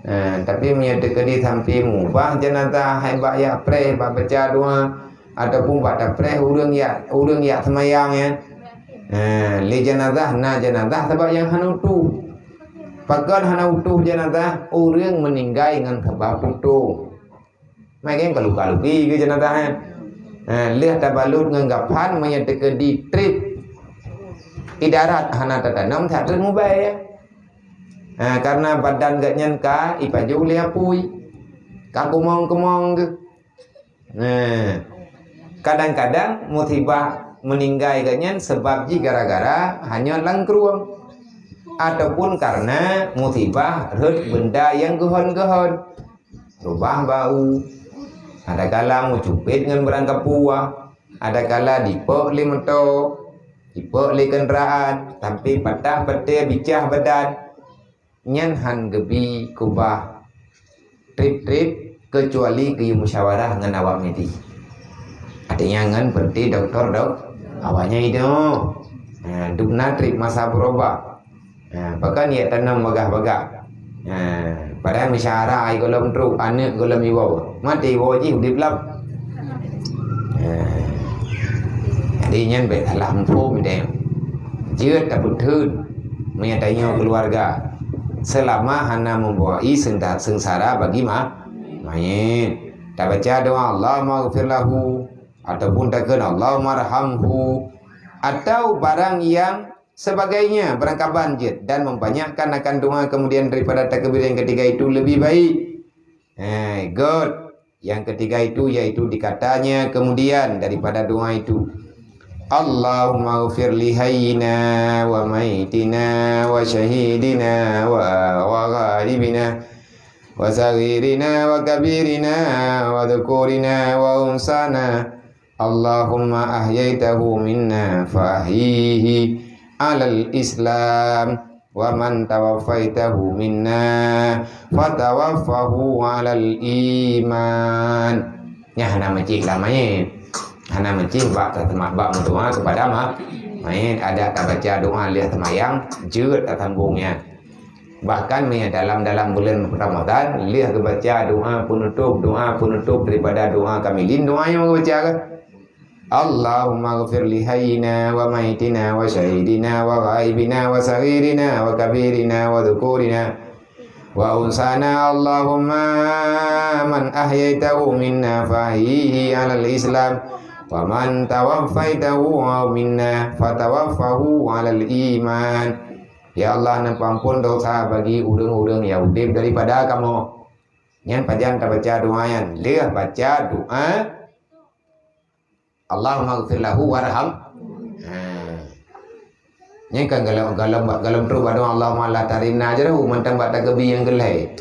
Ha, tapi meunyoe teukeudi sampai mubah jenazah hai bak yak preh bak baca doa ataupun bak tapreh ureuëng yak, ureuëng yak seumayang nyan. Ha, lé jenazah na jenazah sabab nyang hana utuh. Pakon hana utuh jenazah, ureuëng meuninggai ngon sabab utuh. Mai geng ka luka-luki keu jenazah nyan. Ha, lheueh tabalot ngon gapan meunyoe teukeudi trép i darat hana tatanom that trép mubai. Ha, karena badan geuh nyan ka ipajoh lé apui. Ka keumong-keumong geuh. Nah, kadang-kadang musibah meuninggai geuh nyan sabab jih gara-gara hanyot lam krueng ataupun karena musibah rhot benda nyang geuhon-geuhon. Rubah bau, adakala meucupet ngon beurangkapeue, adakala dipok lé moto, dipok lé keundaraan, sampai patah batée bicah badan. Nyan han geubi keubah trép-trép keucuali geuyue musyawarah ngon awak medis. Artinya ngon peureute doktor dok, awaknyan itu. Ha, dubna trép masa beurubah. Ha, pakon yak tanom bagah-bagah. Ha, padahai musyawarah ai gohlom trok, aneuk gohlom iwoe. Maté iwoe jih udép lom. Ha. Jadi nyan bék salah muphom deh. Jeuet tapeutheun meunyoe tanyoe keuluwarga seulama hana meubawa i seungsa-, seungsara bagi ma-, manyét. Tabaca doa Allahumma ghfir lahu, ataupun takheun Allahumma rahamhu, atau barang yang sebagainya, barangkaban jeuet, dan membanyakkan akan doa kemudian daripada takbir yang ketiga itu lebih baik. Hai, good. Yang ketiga itu yaitu dikatanya kemudian daripada doa itu. Allahumma ghfir li hayyina wa maitina wa syahidina wa, wa ghaibina wa saghirina wa kabirina wa dzukurina wa unsana. Allahumma ahyaitahu minna fa ahyihi alal Islam, wa man tawaffaitahu minna fatawaffahu alal iman. Nyan hana meucih lah manyét. Hana meucih bak taseumah bak meudoa kepada ma-, manyét. Adak tabaca doa lheueh seumayang, jeuet tasambong nyan. Bahkan meunyoe dalam, dalam buleuen Ramadhan, lheueh geubaca doa peunutôp, doa peunutôp daripada doa kamilin, doa nyang geubaca kan. Allahumma ghfir li hayyina wa maitina wa syahidina wa ghaibina wa saghirina wa kabirina wa dzukurina wa unsana. Allahumma man ahyaitahu minna fa ahyihi alal Islam, wa man tawaffaitahu minna fatawaffahu alal iman. Ya Allah, neupeuampon dosa bagi ureuëng-ureuëng nyang udeb daripada kamoe. Nyan pajan tabaca doa nyan, lheueh baca doa Allahumma ghfir lahu warham. Ha. Nyan kan galom, galom, galom trok bak doa Allahumma la tahrimna ajrahu mantong bak takbir nyang keulhèe.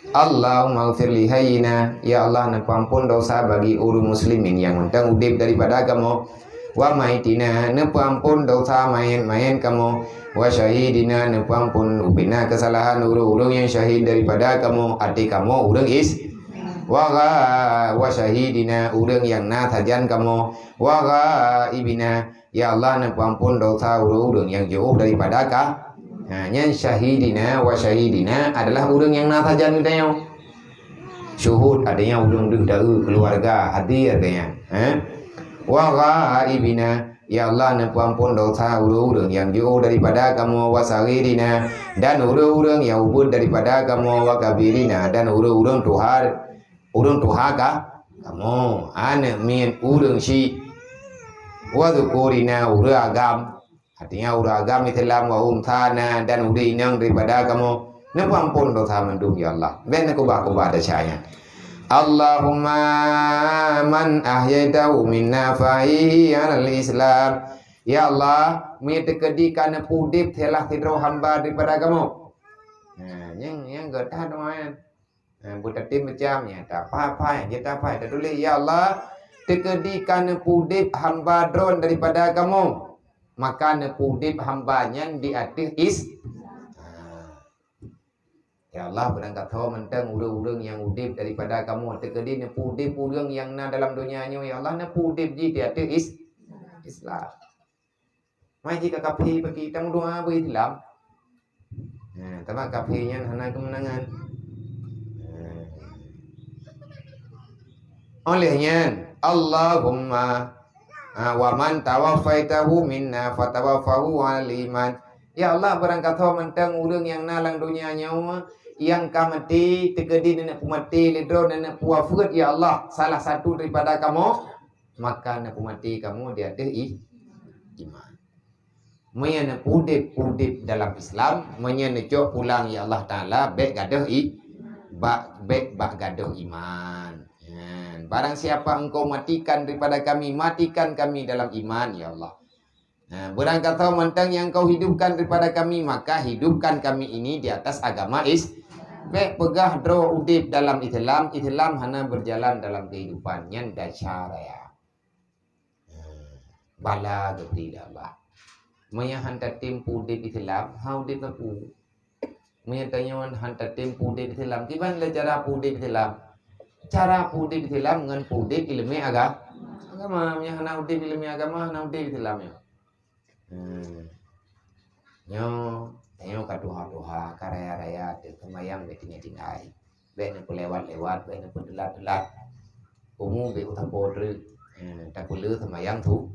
Allahumma ghfir li hayyina, ya Allah, neupeuampon dosa bagi ureuëng muslimin nyang mantong udeb daripada kamoe. Wa maitina, neupeuampon dosa manyét-manyét kamoe. Wa syahidina, neupeuampon ubena keusalahan ureuëng-ureuëng nyang syahid daripada kamoe, até kamoe ureuëng is-, wa gha-, wa syahidina, ureuëng nyang na sajan kamoe, wa ghaibina, ya Allah, neupeuampon dosa ureuëng-ureuëng nyang jiôh daripada ka-, ha, nyan syahidina, wa syahidina adalah ureuëng nyang na sajan geutanyoe. Syuhud, artinya ureuëng deuh daeu keuluwarga hadir geuh nyan, eh? Wa ghaibina, ya Allah, neupeuampon dosa ureuëng-ureuëng nyang jiôh daripada kamoe, wa saghirina, dan ureuëng-ureuëng nyang ubit daripada kamoe, wa kabirina, dan ureuëng-ureuëng tuha, ureuëng tuha ka kamoe, aneuëk miet, ureuëng syik, wa dzukurina, ureuëng agam, artinya ureuëng agam Islam, wa unthana, dan ureuëng inong daripada kamoe, neupeuampon dosa mandum, ya Allah. Bék neukeubah-keubah desya nyan. Allahumma man ahyaitahu minna fa ahyihi alal Islam. Ya Allah, meunyoe teukeudi ka neupeuudeb salah sidroe hamba daripada kamoe. Nah, nyang, nyang geutanyoe doa nyan. Nah, beutatem macam nyan, taphai-phai, jeuet taphai, tatuléh, "Ya Allah, teukeudi ka neupeuudeb hamba Droe daripada kamoe, maka neupeuudeb hamba nyan di ateueh is." Ya Allah, beurangkasoe mantong ureuëng-ureuëng nyang udeb daripada kamoe, teukeudi neupeuudeb ureuëng nyang na dalam donya nyoe, ya Allah, neupeuudeb jih di ateueh is-, Islam. Mai jih ka kafé bagi tameudoa beu Islam. Ha, teuma kafé nyan hana keumeunangan. Ha. Óh lheueh nyan, Allahumma, ha, wa man tawaffaitahu minna fatawaffahu alal iman. Ya Allah, beurangkasoe mantong ureuëng nyang na lam donya nyoe nyang ka maté, teukeudi neuneuk peumaté lé Droe, neuneuk peuwafeuet, ya Allah, salah satu daripada kamoe, maka neupeumaté kamoe di ateueh i-, iman. Meunyoe neupeuudeb, udeb dalam Islam, meunyoe neucok pulang, ya Allah Taala, bék gadôh i-, bak, bék bak gadôh iman. Nyan, barang siapa Engkau matikan daripada kami, matikan kami dalam iman, ya Allah. Nah, beurangkasoe mantong nyang Kau hidupkan daripada kami, maka hidupkan kami ini di atas agama Is-, bék peugah droe udeb dalam Islam, Islam hana berjalan dalam kehidupan. Nyan desya raya. Nah, bala geuti dah bah. Meunyoe han tatem peuudeb Islam, ha udeb sapeue? Meunyoe tanyoe han tatem peuudeb Islam, kiban lé cara peuudeb Islam? Cara peuudeb Islam ngon peuudeb ileumèe aga-, agama. Meunyoe hana udeb ileumèe agama, hana udeb Islam nyoe. Hmm. Nyoe, tanyoe ka tuha-tuha, ka raya-raya, teuh seumayang bèk tinggai-tinggai. Bèk neupeulewat-lewat, bèk neupeuteulat-teulat. Umu bèk usapo treuk. Eh, tapeuleueh seumayang su-,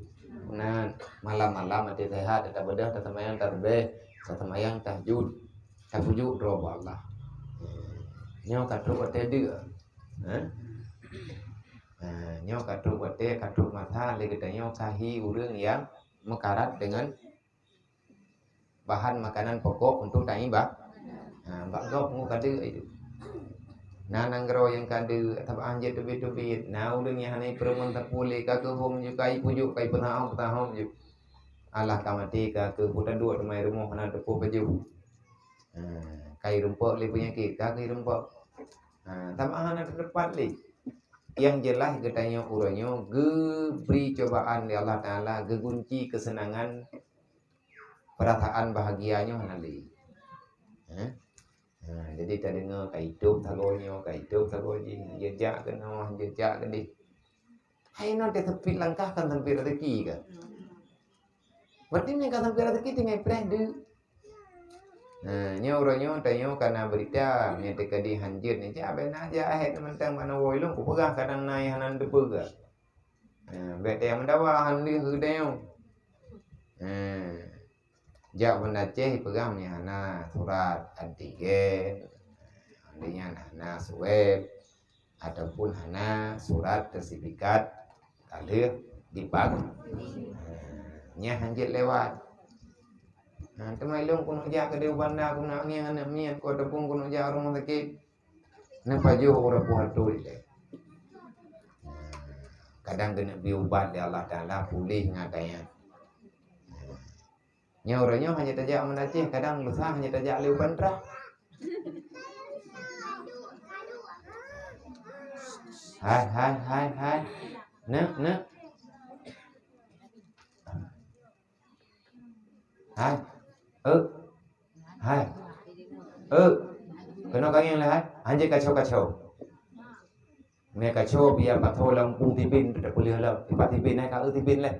sunat. Malam-malam até seuhat, tabeudôh, taseumayang tasbeh, taseumayang tahajud. Tapujoe droe bak Allah. Eh, nyoe ka trok watèe deuk. Eh? Ha, nyoe ka trok watée, ka trok masa lé geutanyoe ka hi ureuëng nyang meukarat deungon bahan makanan pokok untuk taiba. Ha, bak gob ngon ka deuek itu. Na nanggroe nyang ka deuek, sabab han jeuet teubiet-teubiet. Na ureuëng nyang hana ipeureumeun sapeue lé, ka keuhom ju, ka ipujuk, ka ipeusahom-peusahom ju. Alah ka maté, ka keuh, peue taduek teuma i rumoh hana teupeue pajoh. Ha, ka irumpok lé peunyakét, ka keuh irumpok. Ha, sabab hana teutepat lé. Yang jeulaih geutanyoe uroe nyoe geubri cobaan lé Allah Taala, geugunci keuseunangan, peurasaan bahagia nyoe hana lé. Ha? Ha, jadi tadeungoe ka itôb sagoe nyoe, ka itôb sagoe jih, jijak keunoe, jijak keudeh. Hai nyoe teuseupit langkah kan seumpit rezeki ka. Berarti meunyoe ka seumpit rezeki tinggai preh deuek. Nah, nyoe uroe nyoe tanyoe kana berita, meunyoe teuka di han jeuet ni, jak bena jak ahé teumantang mana woi lôn kupeugah kadang na nyang hana teupeugah. Nah, bèk tayang meudawa han lheueh geutanyoe. Nah, jak Banda Aceh peugah meunyoe hana surat antigen, artinya hana swab, ataupun hana surat sertifikat ka lheueh dipag-, nyan han jeuet lewat. Nah, teuma ilong keuneuk jak keudeh u banda, keuneuk ngieng aneuk miet, keu teupeue keuneuk jak rumoh sakét. Neupajoh uroe poh atôi lé. Kadang keuneuk bri ubat lé Allah Taala puléh ngon kayat. Nyoe uroe nyoe hana tajak u Banda Aceh, kadang lusa hana tajak lé u Banda Aceh. Hai, hai, hai, hai. Neuk, neuk. Hai. Euk. Hai. Euk. Keunoe ka ngieng lé hai. Han jeuet kacau-kacau. Meunyoe kacau biar patho lam pung tiben, teupeuleueh lam. Tipat tiben hai ka eu tiben lé.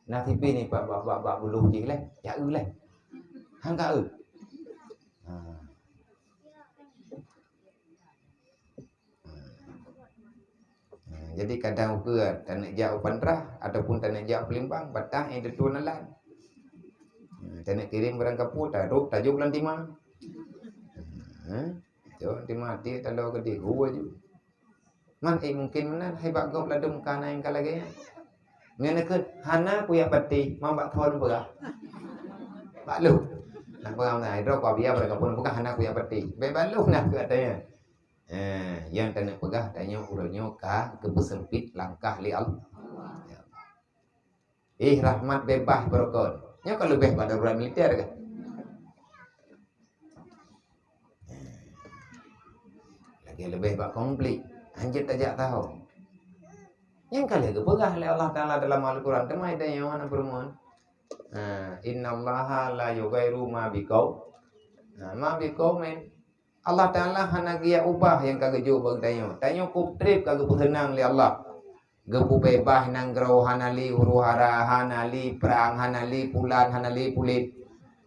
Na tiben ni bak, bak, bak, bak buluh jih lé, jak eu lé. Han ka eu. Ha. Ha, jadi kadang ukeue taneuk jak u Pantrah ataupun taneuk jak u Palembang, batang nyang teutuan alat. Ha, taneuk kirém barang kapue, tarok tajok lam tima. Ha, tajok lam tima, tiek taloe keudeh, hu aju. Man, eh, mungkin meunan, hai bak gob ladôm ka na nyang ka lagée nyan. Nyan neukheun, hana kuyak patéh, ma bak thon peugah. Bak lôn. Nah, peugah meunan, hai droe kuabia pada kapon peugah hana kuyak patéh. Bèk bak lôn na keu ata nyan. Eh, nyang taneuk peugah, tanyoe uroe nyoe ka geupeuseumpit langkah lé Allah. Ih, rahmat beubaih beurokon. Nyoe ka leubeh bak darurat militer kah? Lagèe leubeh bak konflik. Han jeuet tajak tahu. Nyang ka lheueh geupeugah lé Allah Taala dalam Al-Quran, teuma tanyoe hana peurumoh. Ha, "Innallaha la yughayyiru ma biqaum." Ha, ma biqaumin. Allah Taala hana geujak ubah nyang ka geujok bak geutanyoe. Tanyoe keuh trép ka geupeuseunang lé Allah. Geupeubeubaih nanggroe, hana lé huru-hara, hana lé prang, hana lé pulan, hana lé pulet.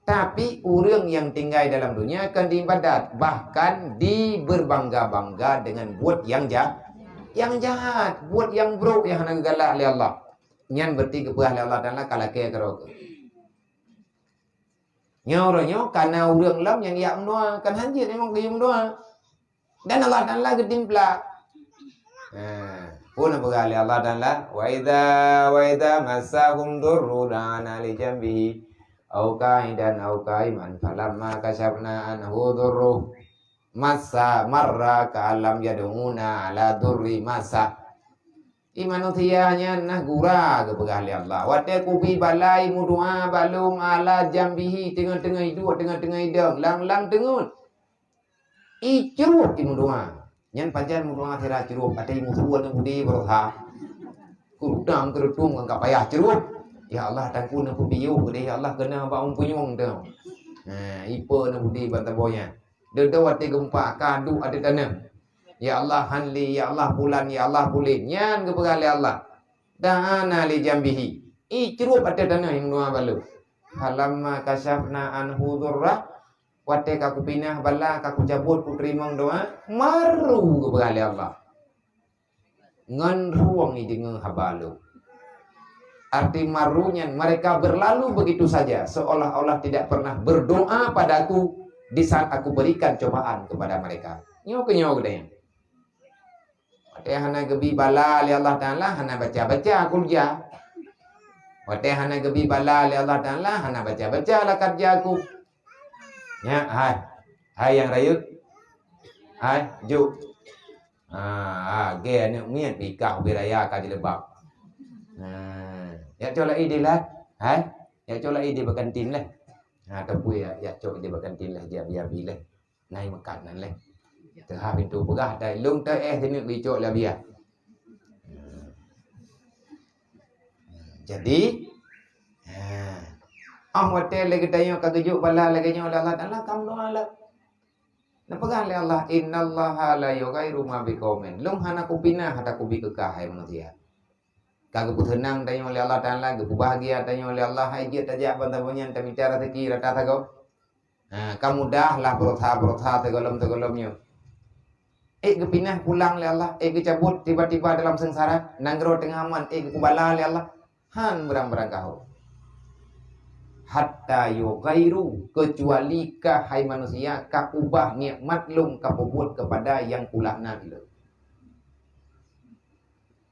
Tapi ureuëng nyang tinggai dalam dunia kan diibadat, bahkan diberbangga-bangga dengan buet nyang ja-, nyang jahat, buet nyang brok nyang hana geugalak lé Allah. Nyan berarti geupeugah lé Allah Taala ka lakée keudroe. Nyoe uroe nyoe kana ureuëng lom nyang jak meudoa, kan han jeuet memang geuyue meudoa. Dan Allah Taala geutimplak. Ha, peue na peugah lé Allah Taala, "Wa idza, wa idza massahum durru da'ana li jambihi, au qa'idan au qa'iman, falamma kasyafna anhu durruh, massa, marra ka'allam yad'una ala durri massa." Di manusia nyan na gura geupeugah lé Allah. Watée kubi balai meudoa bak lôn ala jambihi, teungoh-teungoh iduek, teungoh-teungoh idong, lam-lam teungeut. Icruh imeudoa. Nyan pajan meudoa sira cruh, até musoh aneuk budi beureuha. Kurudang keureutong ngon ka payah cruh. Ya Allah, tangku neupeupiôh keudeh, ya Allah, keuneuk bak umpunyueng teuh. Ha, ipe aneuk budi ban taboh nyan. Deudeuh watée geumpa ka duek ateueh taneum. Ya Allah, hanli, ya Allah, pulan, ya Allah, pulen. Nyan geupeugah lé Allah. Da'ana li jambihi. Icruh ateueh taneum imeudoa bak lôn. Falamma kasyafna anhu durrah, watée ka kupinah bala, ka kucabot, kuteurimong doa, marru geupeugah lé Allah. Ngon rueng ideungoe haba lôn. Arti marru nyan, mereka berlalu begitu saja, seolah-olah tidak pernah berdoa padaku di saat aku berikan cobaan kepada mereka. Nyoe keuh nyoe geutanyoe. Watée hana geubi bala lé Allah Taala, hana baca-baca kulja. Watée hana geubi bala lé Allah Taala, hana baca-baca lakad ja'akum. Nyak, hai. Hai nyang rayeuk. Hai, juk. Ha, ha, gée aneuk miet pih kah ubé raya ka jilbab. Ha, yak cok lai di lé. Hai, yak cok lai di bak kantin lé. Ha, teupui yak, yak cok di bak kantin lé, ji abi-abi lé. Nai meukat nan lé. Teuhah pintoe peugah, dai lôn teu éh sineuk bicok labiah. Jadi, ha, óh watée lé geutanyoe ka geujok bala lagée nyoe lé Allah Taala, kam doa lah. Neupeugah lé Allah, "Innallaha la yughayyiru ma biqaumin." Lôn hana kupinah ata kubi keu kah, hai manusia. Ka geupeuseunang tanyoe lé Allah Taala, geupeubahagia tanyoe lé Allah, hai jeuet tajak ban saboh nyan tamita raseuki rata sagoe. Ha, ka mudah lah berusaha-berusaha sigohlom-sigohlom nyoe. Ék geupinah pulang lé Allah, ék geucabot tiba-tiba dalam seungsara, nanggroe teungoh aman, ék geupubala lé Allah. Han beurang-beurang kahô. Hatta yughayyiru, keucuali kah hai manusia ka ubah nikmat lôn ka peubuet keupada nyang kulaknat lôn.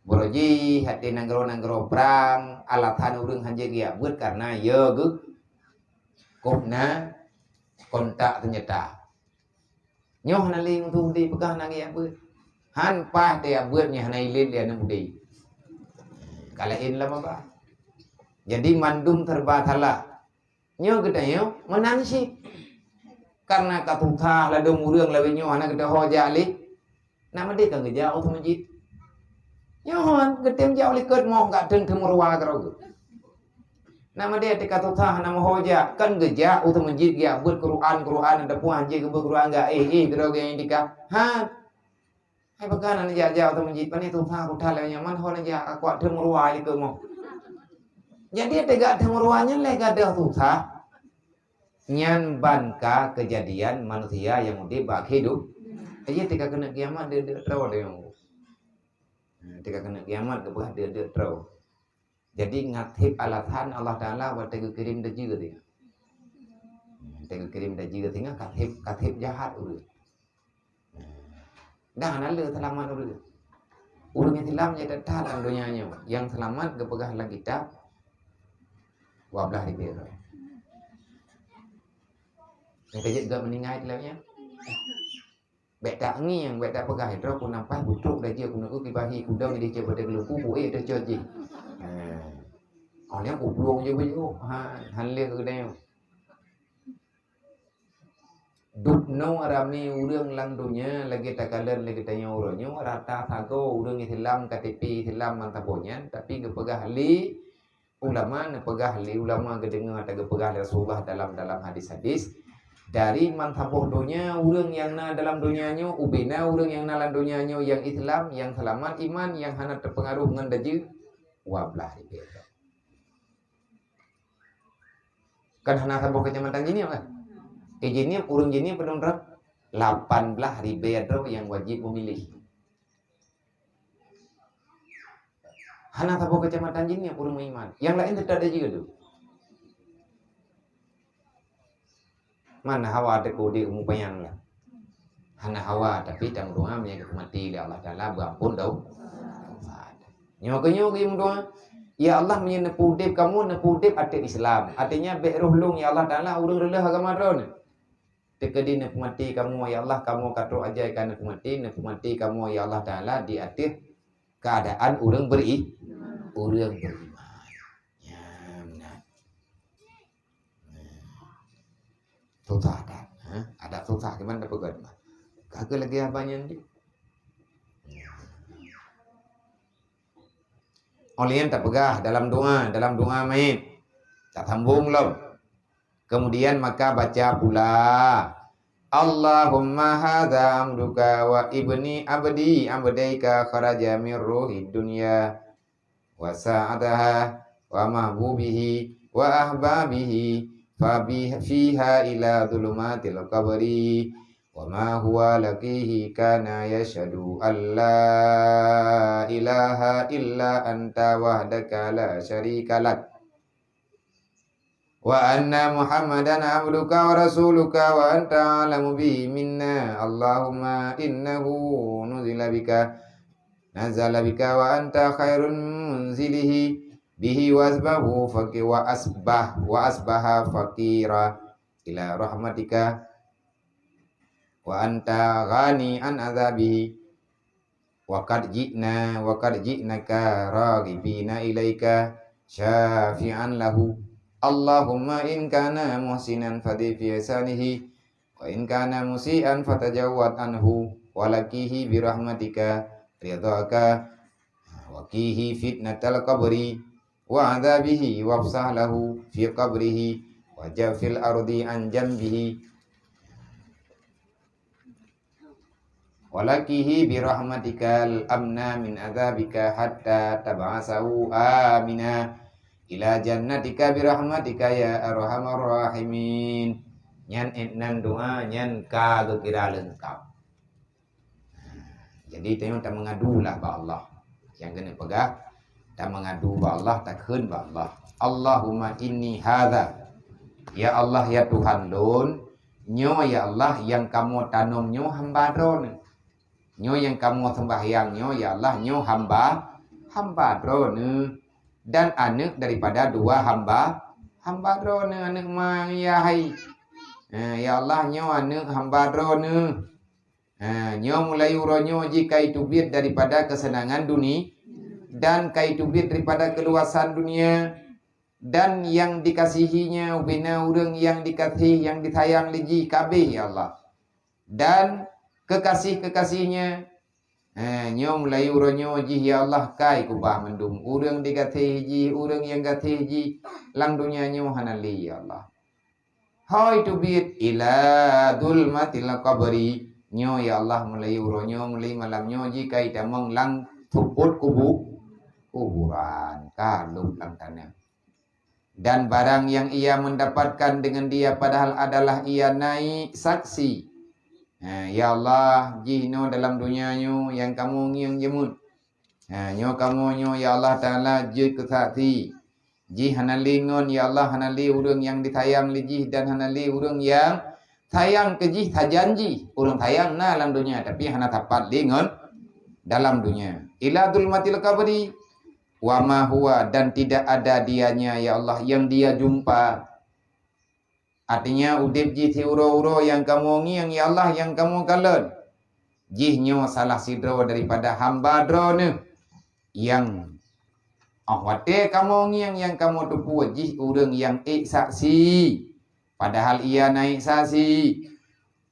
Beurôh jih até nanggroe-nanggroe prang, alasan ureuëng hanjeuet geujak beuet kareuna yo geuh kôb na kontak seunjata. Nyoe hana lé mutu di peugah na geujak beuet. Han paih teuyak beuet nyoe hana ilét lé aneuk mudi. Ka laén lam babah. Jadi mandum serba salah. Nyoe geutanyoe meunan cit. Kareuna ka susah ladôm ureuëng lawét nyoe hana geutanyoe ho jak lé. Nak meudeh ka geujak u teumeujid. Nyoe hon geutem jak u likot moh gak teun teumeuruwa keudroe geuh. Nak meudeh teuka susah hana meuho jak, kan geujak u teumeujid geujak beuet Quran, Quran ada puah jih geubeuet Quran gak éh éh keudroe geuh nyang tika. Ha. Hai pakon hana jak-jak u teumeujid, pane tuha kuta lé nyan, man ho neujak, aku teumeuruwa likot moh. Jadi teuga teumeuruwa nyan lé gadoh tuha. Nyan ban ka keujadian manusia nyang udeb bak hidup. Jadi teuka keuneuk kiamat deuk-deuk troe lé nyoe. Teuka keuneuk kiamat geupeugah deuk-deuk troe. Jadi ngat hib alasan Allah Taala watée geukirém dajee teuh. Watée geukirém dajee teuh ngat hib, gat hib jahat ureuëng. Dan hana le seulamat ureuëng. Ureuëng Islam nyang that-that lam donya nyoe, nyang seulamat geupeugah lam kitab dua belas ribée droe. Nyang ka jeuet geuh meuninggai teuh lagée nyan. Bék tangieng, bék tapeugah, "Droe ku nampai butrok dajee ku neueu kibahi kudong di ceup pada geulungku ku éh teucot jih." Ha. Oh, nyan ku plueng je beuyoh. Ha, han lheueh geutanyoe. Dubnoe ramé ureuëng lam donya lagée takalon lagée tanyoe uroe nyoe, rata sagoe ureuëng Islam, K T P Islam mantong nyan, tapi geupeugah lé ulama, neupeugah lé ulama, geudeungoe ata geupeugah lé Rasulullah dalam, dalam hadis-hadis, dari mantong saboh donya ureuëng nyang na dalam donya nyoe, ubena ureuëng nyang na lam donya nyoe nyang Islam, nyang seulamat iman, nyang hana teupeungaruh ngon dajee, dua belas ribée droe. Kan hana saboh keucamatan Jeunieb kan? Eh, Jeunieb, ureuëng Jeunieb padum droe? Lapan belas ribée droe nyang wajéb meumiléh. Hana saboh keucamatan Jeunieb ureuëng meuiman. Nyang laén teutap dajee teuh. Man hawa teuka udeb umu panyang lah. Hana hawa, tapi tameudoa meunyoe geupeumati lé Allah Taala beuamphon dau-, dosa. Nyoe keuh nyoe geuh meudoa, "Ya Allah, meunyoe neupeuudeb kamoe, neupeuudeb ateueh Islam." Artinya, bék roh lôn, ya Allah Taala, ureuëng reuleueh agama Droeneuh. Teukeudi neupeumati kamoe, ya Allah, kamoe ka trok ajai ka neupeumati, neupeumati kamoe, ya Allah Taala, di ateueh keuadaan ureuëng beri-, ureuëng beriman. Nyan, nah. Susah that, ha? Adat susah, kiban tapeugah. Ka keuh lagée haba nyan di. Óh lheueh nyan tapeugah dalam doa, dalam doa manyét. Tasambong lom. Kemudian maka baca pula, "Allahumma hadza abduka wa ibni abdi abdaika kharaja min ruhid dunya wa sa'ataha wa mahbubihi wa ahbabihi fa bi-, fiha ila dhulumatil qabri wa ma huwa laqihi kana yashhadu an la ilaha illa anta wahdaka la syarika lak." Wa anna Muhammadan abduka wa rasuluka wa anta a'lamu bihi minna. Allahumma innahu nuzila bika nazala bika wa anta khairun munzilihi bihi wa asbahu faqi-, wa asbah-, wa asbaha faqira ila rahmatika wa anta ghani an adzabihi. Wa qad ji'na, wa qad ji'naka raghibina ilaika syafi'an lahu. Allahumma in kana muhsinan fazid fi ihsanihi, wa in kana musian fatajawaz anhu, wa laqihi bi rahmatika ridhaka, wa qihi fitnatal qabri wa adzabihi, wafsah lahu fi qabrihi, wa jafil ardi an jambihi. Wa laqihi bi rahmatikal amna min adzabika hatta tab'asahu amina ila jannatika bi rahmatika ya arhamar rahimin. Nyan, eh, nan doa nyan ka geukira leungkap. Jadi, tanyoe tameungadulah bak Allah. Nyang keuneuk peugah, tameungadu bak Allah, takheun bak Allah. Allahumma inni hadza. Ya Allah, ya Tuhan lôn, nyoe ya Allah nyang kamoe tanom nyoe hamba Droeneuh. Nyoe nyang kamoe seumbahyang nyoe ya Allah, nyoe hamba, hamba Droeneuh. Dan aneuk daripada dua hamba, hamba Droeneuh, aneuk ma ngon yah hai. Eh, ya Allah, nyoe aneuk hamba Droeneuh. Ha, nyoe mulai uroe nyoe jih ka iteubiet daripada keuseunangan duni-, dan ka iteubiet daripada keuluwasan dunia, dan nyang dikasihinya ubena ureuëng nyang dikasih, nyang disayang lé jih ka abéh, ya Allah. Dan keukasih-keukasihnya, ha, nyoe mulai uroe nyoe jih, ya Allah, ka ikeubah mandum. Ureuëng dikasih jih, ureuëng nyang gasih jih, lam dunia nyoe hana lé, ya Allah. Hôi teubiet ila zulmatil qabri. Nyoe, ya Allah, mulai uroe nyoe, mulai malam nyoe jih ka itamong lam seupôt kubu-, kuburan, ka lhôb lam taneuh. Dan barang yang ia mendapatkan dengan dia padahal adalah ia naik saksi. Ha, ya Allah, jih nyoe dalam dunia nyoe nyang kamoe ngieng jeumeut. Ha, nyoe kamoe nyoe, ya Allah Taala, jeuet keu saksi. Jih hana lé ngon, ya Allah, hana lé ureuëng nyang disayang lé jih dan hana lé ureuëng nyang sayang keu jih sajan jih. Ureuëng sayang na lam dunia, tapi hana sapat lé ngon dalam dunia. Ila zulmatil qabri wa ma huwa, dan tidak ada dianya, ya Allah, yang dia jumpa. Artinya, udeb jih siuroe-uroe nyang kamoe ngieng, ya Allah, nyang kamoe kalon. Jih nyoe salah sidroe daripada hamba Droeneuh nyang, oh, watée kamoe ngieng nyang kamoe teupeue jih ureuëng nyang ék saksi, padahal ia naik saksi.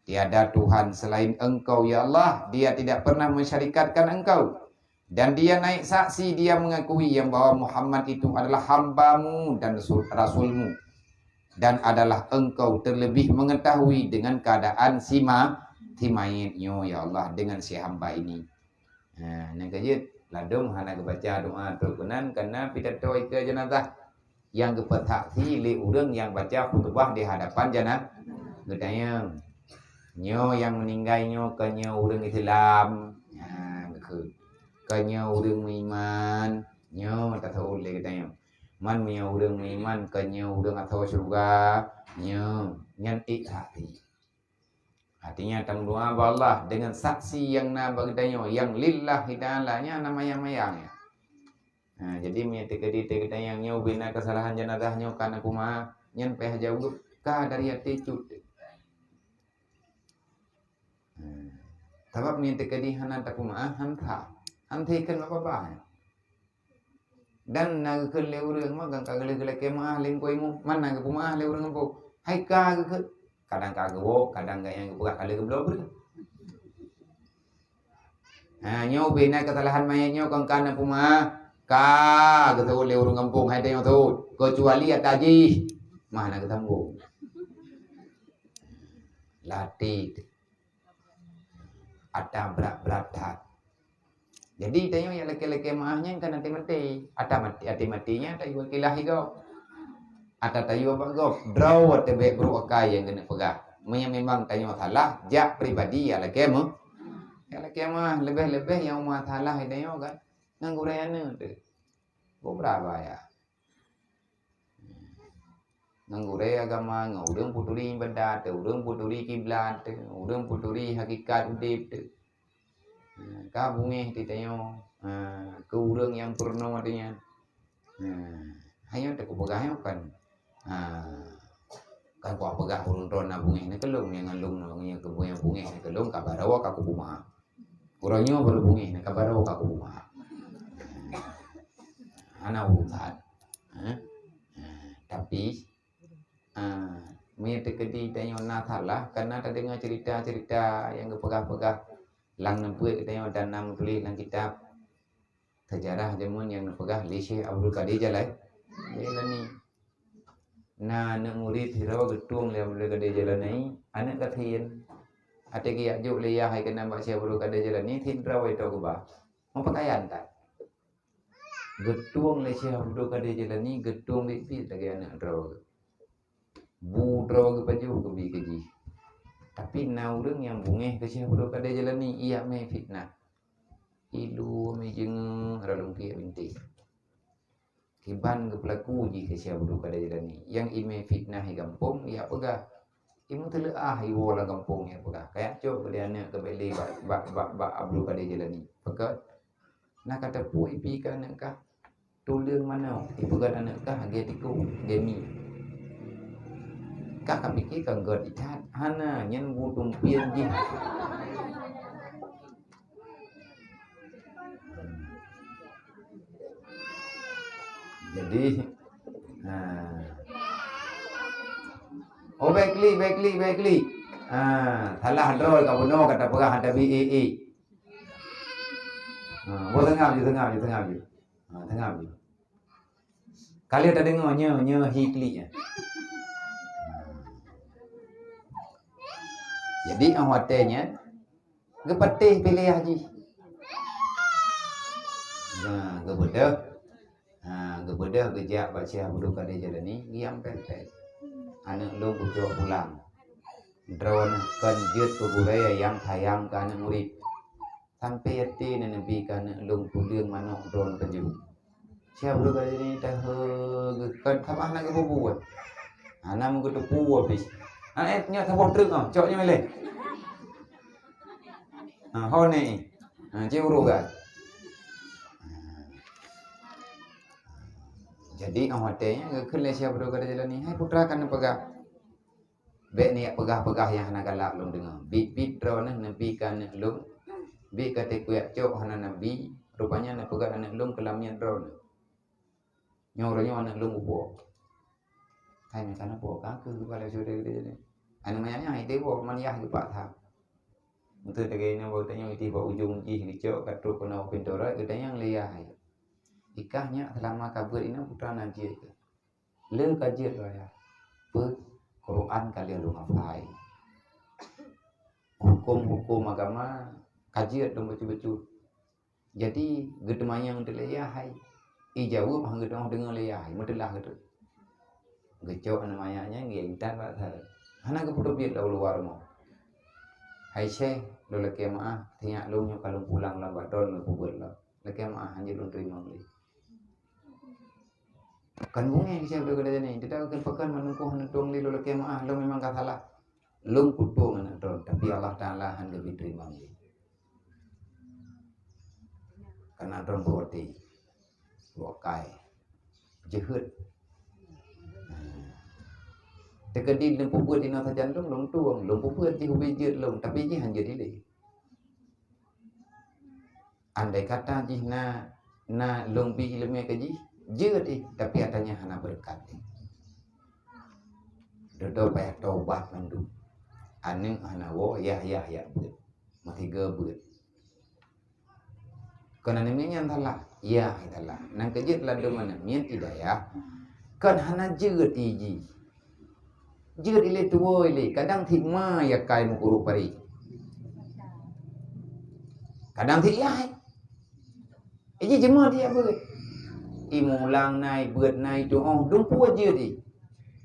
Tiada Tuhan selain Engkau, ya Allah, dia tidak pernah mensyarikatkan Engkau. Dan dia naik saksi, dia mengakui yang bahwa Muhammad itu adalah hamba-Mu dan rasul-, rasul-Mu. Dan adalah Engkau terlebih mengetahui dengan keadaan si ma-, si mayit nyoe, ya Allah, dengan si hamba ini. Ha, nyang keujeuet, ladôm hana geubaca doa trok keunan, karena pidato ikeue jenazah. Nyang geupeusaksi lé ureuëng nyang baca khutubah di hadapan jana-, geutanyong, "Nyoe nyang meuninggai nyoe kon nyoe ureuëng Islam?" Nyan geukheun, "Kon nyoe ureuëng meuiman?" Nyoe taseuôt lé geutanyong, "Man meunyoe ureuëng meuiman, kon nyoe ureuëng asoe syeuruga?" Nyoe, nyan ék saksi. Artinya, tameudoa bak Allah dengan saksi nyang na bak geutanyoe, nyang lillahi ta'ala, nyan hana mayang-mayang nyan. Ha, jadi, meunyoe teukeudi teukeudi nyang nyoe ubena keusalahan jenazah nyoe ka na peumaáh, nyan payah jaweueb ka dari até cut. Ha, sabab meunyoe teukeudi hana tapeumaáh, han that. Han that kheun bak babah nyan. Dan na geukheun lé ureuëng, "Ma kan ka geulakée meuáh lé Teungku Imum, man na geupeumaáh lé ureuëng gampông?" Hai ka geukheun. Kadang ka geuwoe, kadang gobnyan geupeugah ka lheueh geubloe breueh. Ha, nyoe ubena keusalahan mayét nyoe kon ka na peumaáh, ka geuseuôt lé ureuëng gampông hai tanyoe seuôt, keucuali ata jih mah na geusambông. Latih. Ata brat-brat that. Jadi, tanyoe nyang lakée-lakée meuáh nyan kan até maté. Ata maté, até maté nyan tayue kilah sigoe. Ata tayue bak gob. Droe watée bék brok akai nyang keuneuk peugah. Meunyoe memang tanyoe salah, jak pribadi nyang lakée meu-, nyang lakée meuáh. Leubeh-leubeh nyang uma salah tanyoe kan. Ngon gurée aneuk teuh. Beubra bahaya. Ngon gurée agama, ngon ureuëng peuturi iébadat, ureuëng peuturi kiblat, ureuëng peuturi hakikat udeb teuh. Ka beungéh teuh tanyoe. Ha, keu ureuëng nyang peurunoe nyan. Ha, hanya teupeugah nyoe kan. Ha, kan kupeugah ureuëng droe na beungéh nyan keu lôn, nyang ngon lôn nyoe keu beungéh nyan keu lôn ka barô ka kupeumeu'ah. Uroe nyoe baru beungéh nyan ka barô ka kupeumeu'ah. Hana urusan. Ha? Ha, tapi, ha, meunyoe teukeudi tanyoe na salah, karena tadeungoe cerita-cerita nyang geupeugah-peugah lam neubeuet geutanyoe dan na meutuléh lam kitab. Seujarah jameun nyang neupeugah lé Syekh Abdul Qadir Jalai-, Jailani. Na aneuëk murit sidroe geutueng lé Abdul Qadir Jailani, aneuëk gasien. Até geujak jok lé yah hai keunan bak Syekh Abdul Qadir Jailani, sidroe itu geuba. Meupakaian that. Geutueng lé Syekh Abdul Qadir Jailani, geutueng biet-biet lagée aneuëk droe. Bu droe geupajoh geubi keu jih. Tapi na ureuëng nyang beungéh keu Syekh Abdul Qadir Jailani, ia mé fitnah. Ilu mé jingeue ralungkée bintéh. Kiban geupeulaku jih keu Syekh Abdul Qadir Jailani. Nyang imé fitnah i gampông, ia peugah. Imé teuleuah iwoe lam gampông, ia peugah. Kayak cok keu dia aneuëk keu bele bak, bak, bak, bak Abdul Qadir Jailani. Peugah, na kata pui pi ka aneuëk kah? Tuleueng manok, ipeugét aneuëk kah lagée tiku, lagée mi. Kah ka pike ka gét that, hana, nyan bu tumpien jih. Jadi, ha. Oh, baik klik, baik klik, baik klik. Ha, salah droe ka bunoe kata peugah ada B A A. Ha, boh tengah je, tengah je, tengah je. Ha, tengah je. Kali tadeungoe nyoe, nyoe hi klik nyan. Jadi, 'oh watée nyan, geupatéh piléh jih. Nah, geubeudôh. Ha, geubeudôh geujak bak Syekh Abdul Qadir Jailani, giam pét-pét. Aneuëk lôn kucok pulang. Droeneuh kon jeuet keu gurée nyang sayang keu aneuëk murit. Sampoe até neuneubri keu aneuëk lôn tuleueng manok droeneuh keujeuet. Syekh Abdul Qadir Jailani tahe geuh kon sabab hana geupeubuet. Hana meugeuteupeue pih. Ha, eh, nyoe saboh treuk, oh, cok nyoe lé. Ha, ho nyoe. Ha, cit uroe gak. Jadi, 'oh watée nyan geukheun lé Syekh Abdul Qadir Jailani, "Hai putra, kan neupeugah, bék neujak peugah-peugah nyang hana galak lôn deungoe. Biet-biet droeneuh neubi keu aneuëk lôn, bék ka teukujak cok hana neubi, rupanya neupeugét aneuëk lôn keu lam miet droeneuh. Nyoe uroe nyoe aneuëk lôn geupuwoe." Hai, meukanan po ka keuh kepala syedara geutanyoe. Aneuëk manyak nyan, ite po, man yah geupak that. Beutôi lagée nyoe, bak geutanyoe, ite bak ujong jih geucok, ka trok keunoe pintoe rot, geutanyoe lé yah hai. Ikah nyak seulama ka beuet inoe putra na jeuet keuh. Le ka jeuet lé yah. Peue? Quran ka lheueh lôn hafai. Huköm-huköm agama ka jeuet lôn bacut-bacut. Jadi, geuteumanyong teuk lé yah hai. Ijaweueb han geuteungoh deungoe lé yah hai, meuteulah geuteuk. Geucok aneuëk manyak nyan geuintat bak saleuem. Hana geupeuteubiet lom luwa rumoh. "Hai Syekh, lôn lakée meu'ah, sinyak lôn nyoe ka lôn pulang lam bak droeneuh lôn peubuet lom. Lakée meu'ah, hanjeuet lôn teurimong lé." Kon beungéh Syekh Abdul Qadir Jailani, teutab keu pakon meunungkuh neutueng lé lôn lakée meu'ah, lôn memang ka salah. Lôn kutueng aneuëk droeneuh, tapi Allah Taala han geubri teurimong lé. Karena droeneuh beuoté, bukai, jeuhet. Teukeudi lôn peubuet inoe sajan lôn, lôn tueng, lôn peubuet jih ubé jeuet lôn, tapi jih han jeuet ilée. Andai kata jih na, na lôn bi iéleumé keu jih, jeuet ih, tapi ata nyan hana beureukat ih. Dudoe payah tobat mandum. Aneuëk hana woe, yah, yah, yah beuet. Meusigoe beuet. Kon aneuëk miet nyan salah, yah salah. Nyang keujeuet ladôm aneuëk miet hidayah. Kon hana jeuet ih jih. Jeuet ilée tuwoe ilée, kadang cit ma yakai meukurok pari. Kadang cit yah. Iji jeuet ma dia beuet. Imulang nai, beuet nai tuoh, dumpeue jeuet ih.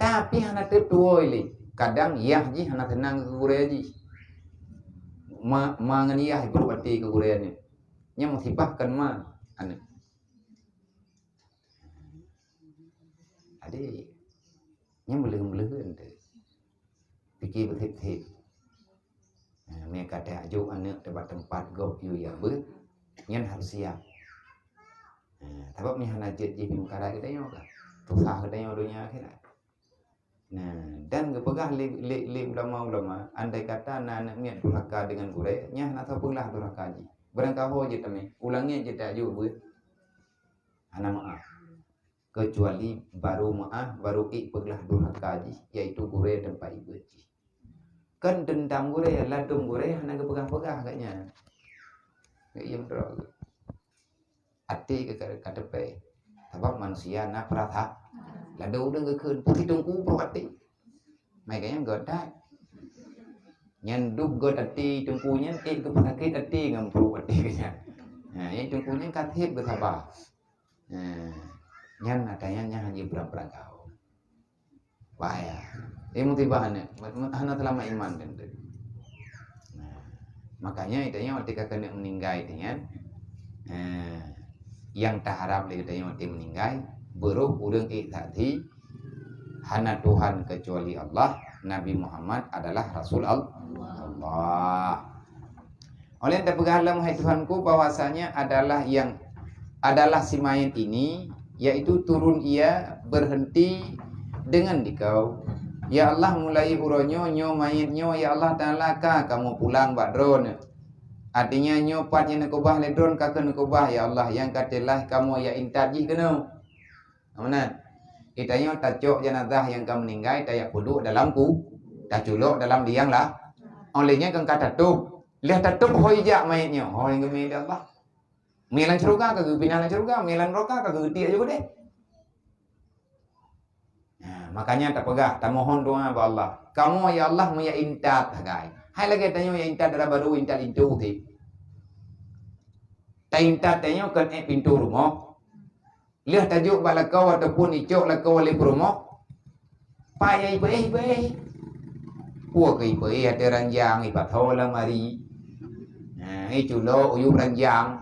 Tapi hana teutuwoe ilée. Kadang yah jih hana seunang keu gurée jih. Ma, ma ngon yah ibrok até keu gurée nyoe. Nyan musibah kon ma aneuëk. Jadi, nyan meuleuheun-meuleuheun teuh. Pike beuthit-thit. Nah, meuka teuh aju aneuëk teuh bak teumpat gob yue jak beuet, nyan harôh siab. Nah, sabab nyan hana jeuet jih peukara geutanyoe kan. Susah geutanyoe donya akhirat. Nah, dan geupeugah lé, lé, lé ulama-ulama, andai kata na aneuk miet durhaka deungon gurée, nyan hana sapeue glah durhaka jih. Barangkaho jeuet tamé, u langét jeuet tajok beuet. Hana meu'ah. Keucuali barô meu'ah, barô ék peuglah durhaka jih, yaitu gurée teumpat ibeuet jih. Kan deundam gurée, ladôm gurée hana geupeugah-peugah geuh nyan. Geuh iem droe. Até ka, ka, ka teupée. Sabab manusia na peurasa. Ladôm ureuëng geukheun, "Putih teungku brok até." Mai geuh nyan göt that. Nyan dub göt até teungku nyan, ék geupeusakét até ngon brok até geuh nyan. Ha, nyan teungku nyan ka sép geusaba. Nah, nyan ata nyan, nyan hana jipeurang-peurang kawom. Bahaya. Jadi musibah aneuk, hana seulamat iman teuntée. Nah, makanya geutanyoe watée ka keuneuk meuninggai geutanyoe, nah, nyang taharab lé geutanyoe watée meuninggai, beurôh ureuëng ék saksi, hana Tuhan kecuali Allah, Nabi Muhammad adalah Rasul Al-, Allah. Oleh tapeugah lom, "Hai Tuhanku, bahwasanya adalah yang, adalah si mayit ini, yaitu turun ia berhenti dengan dikau. Ya Allah, mulai uroe nyoe, nyoe mayit nyoe, ya Allah Taala, ka kamoe pulang bak Droeneuh. Artinya, nyoe pat nyang neukeubah lé Droeneuh ka keuh neukeubah, ya Allah, nyang ka teulah kamoe jak intat jih keunoe." Meunan. Geutanyoe tacok jenazah nyang ka meuninggai, tajak peuduek dalam ku, taculok dalam liang lah. Óh lheueh nyan kan ka tatôb. Lheueh tatôb, hôi jak mayét nyoe, hôi geumé lé Allah. Mé lam syeuruga ka geupinah lam syeuruga, mé lam neuraka ka geutiek ju keudeh. Nah, makanya tapeugah, tamohon doa bak Allah. Kamoe, ya Allah, meujak intat sagai. Hai lagée tanyoe jak intat dara barô, intat linto teuh. Taintat tanyoe kon ék pintoe rumoh. Lheueh tajok bak lakoe ataupun icok lakoe lé peurumoh, payah ipeuéh-ipeuéh. Peue keu ipeuéh ateueh ranjang, ipasoe lamari. Ha, iculok u yueb ranjang,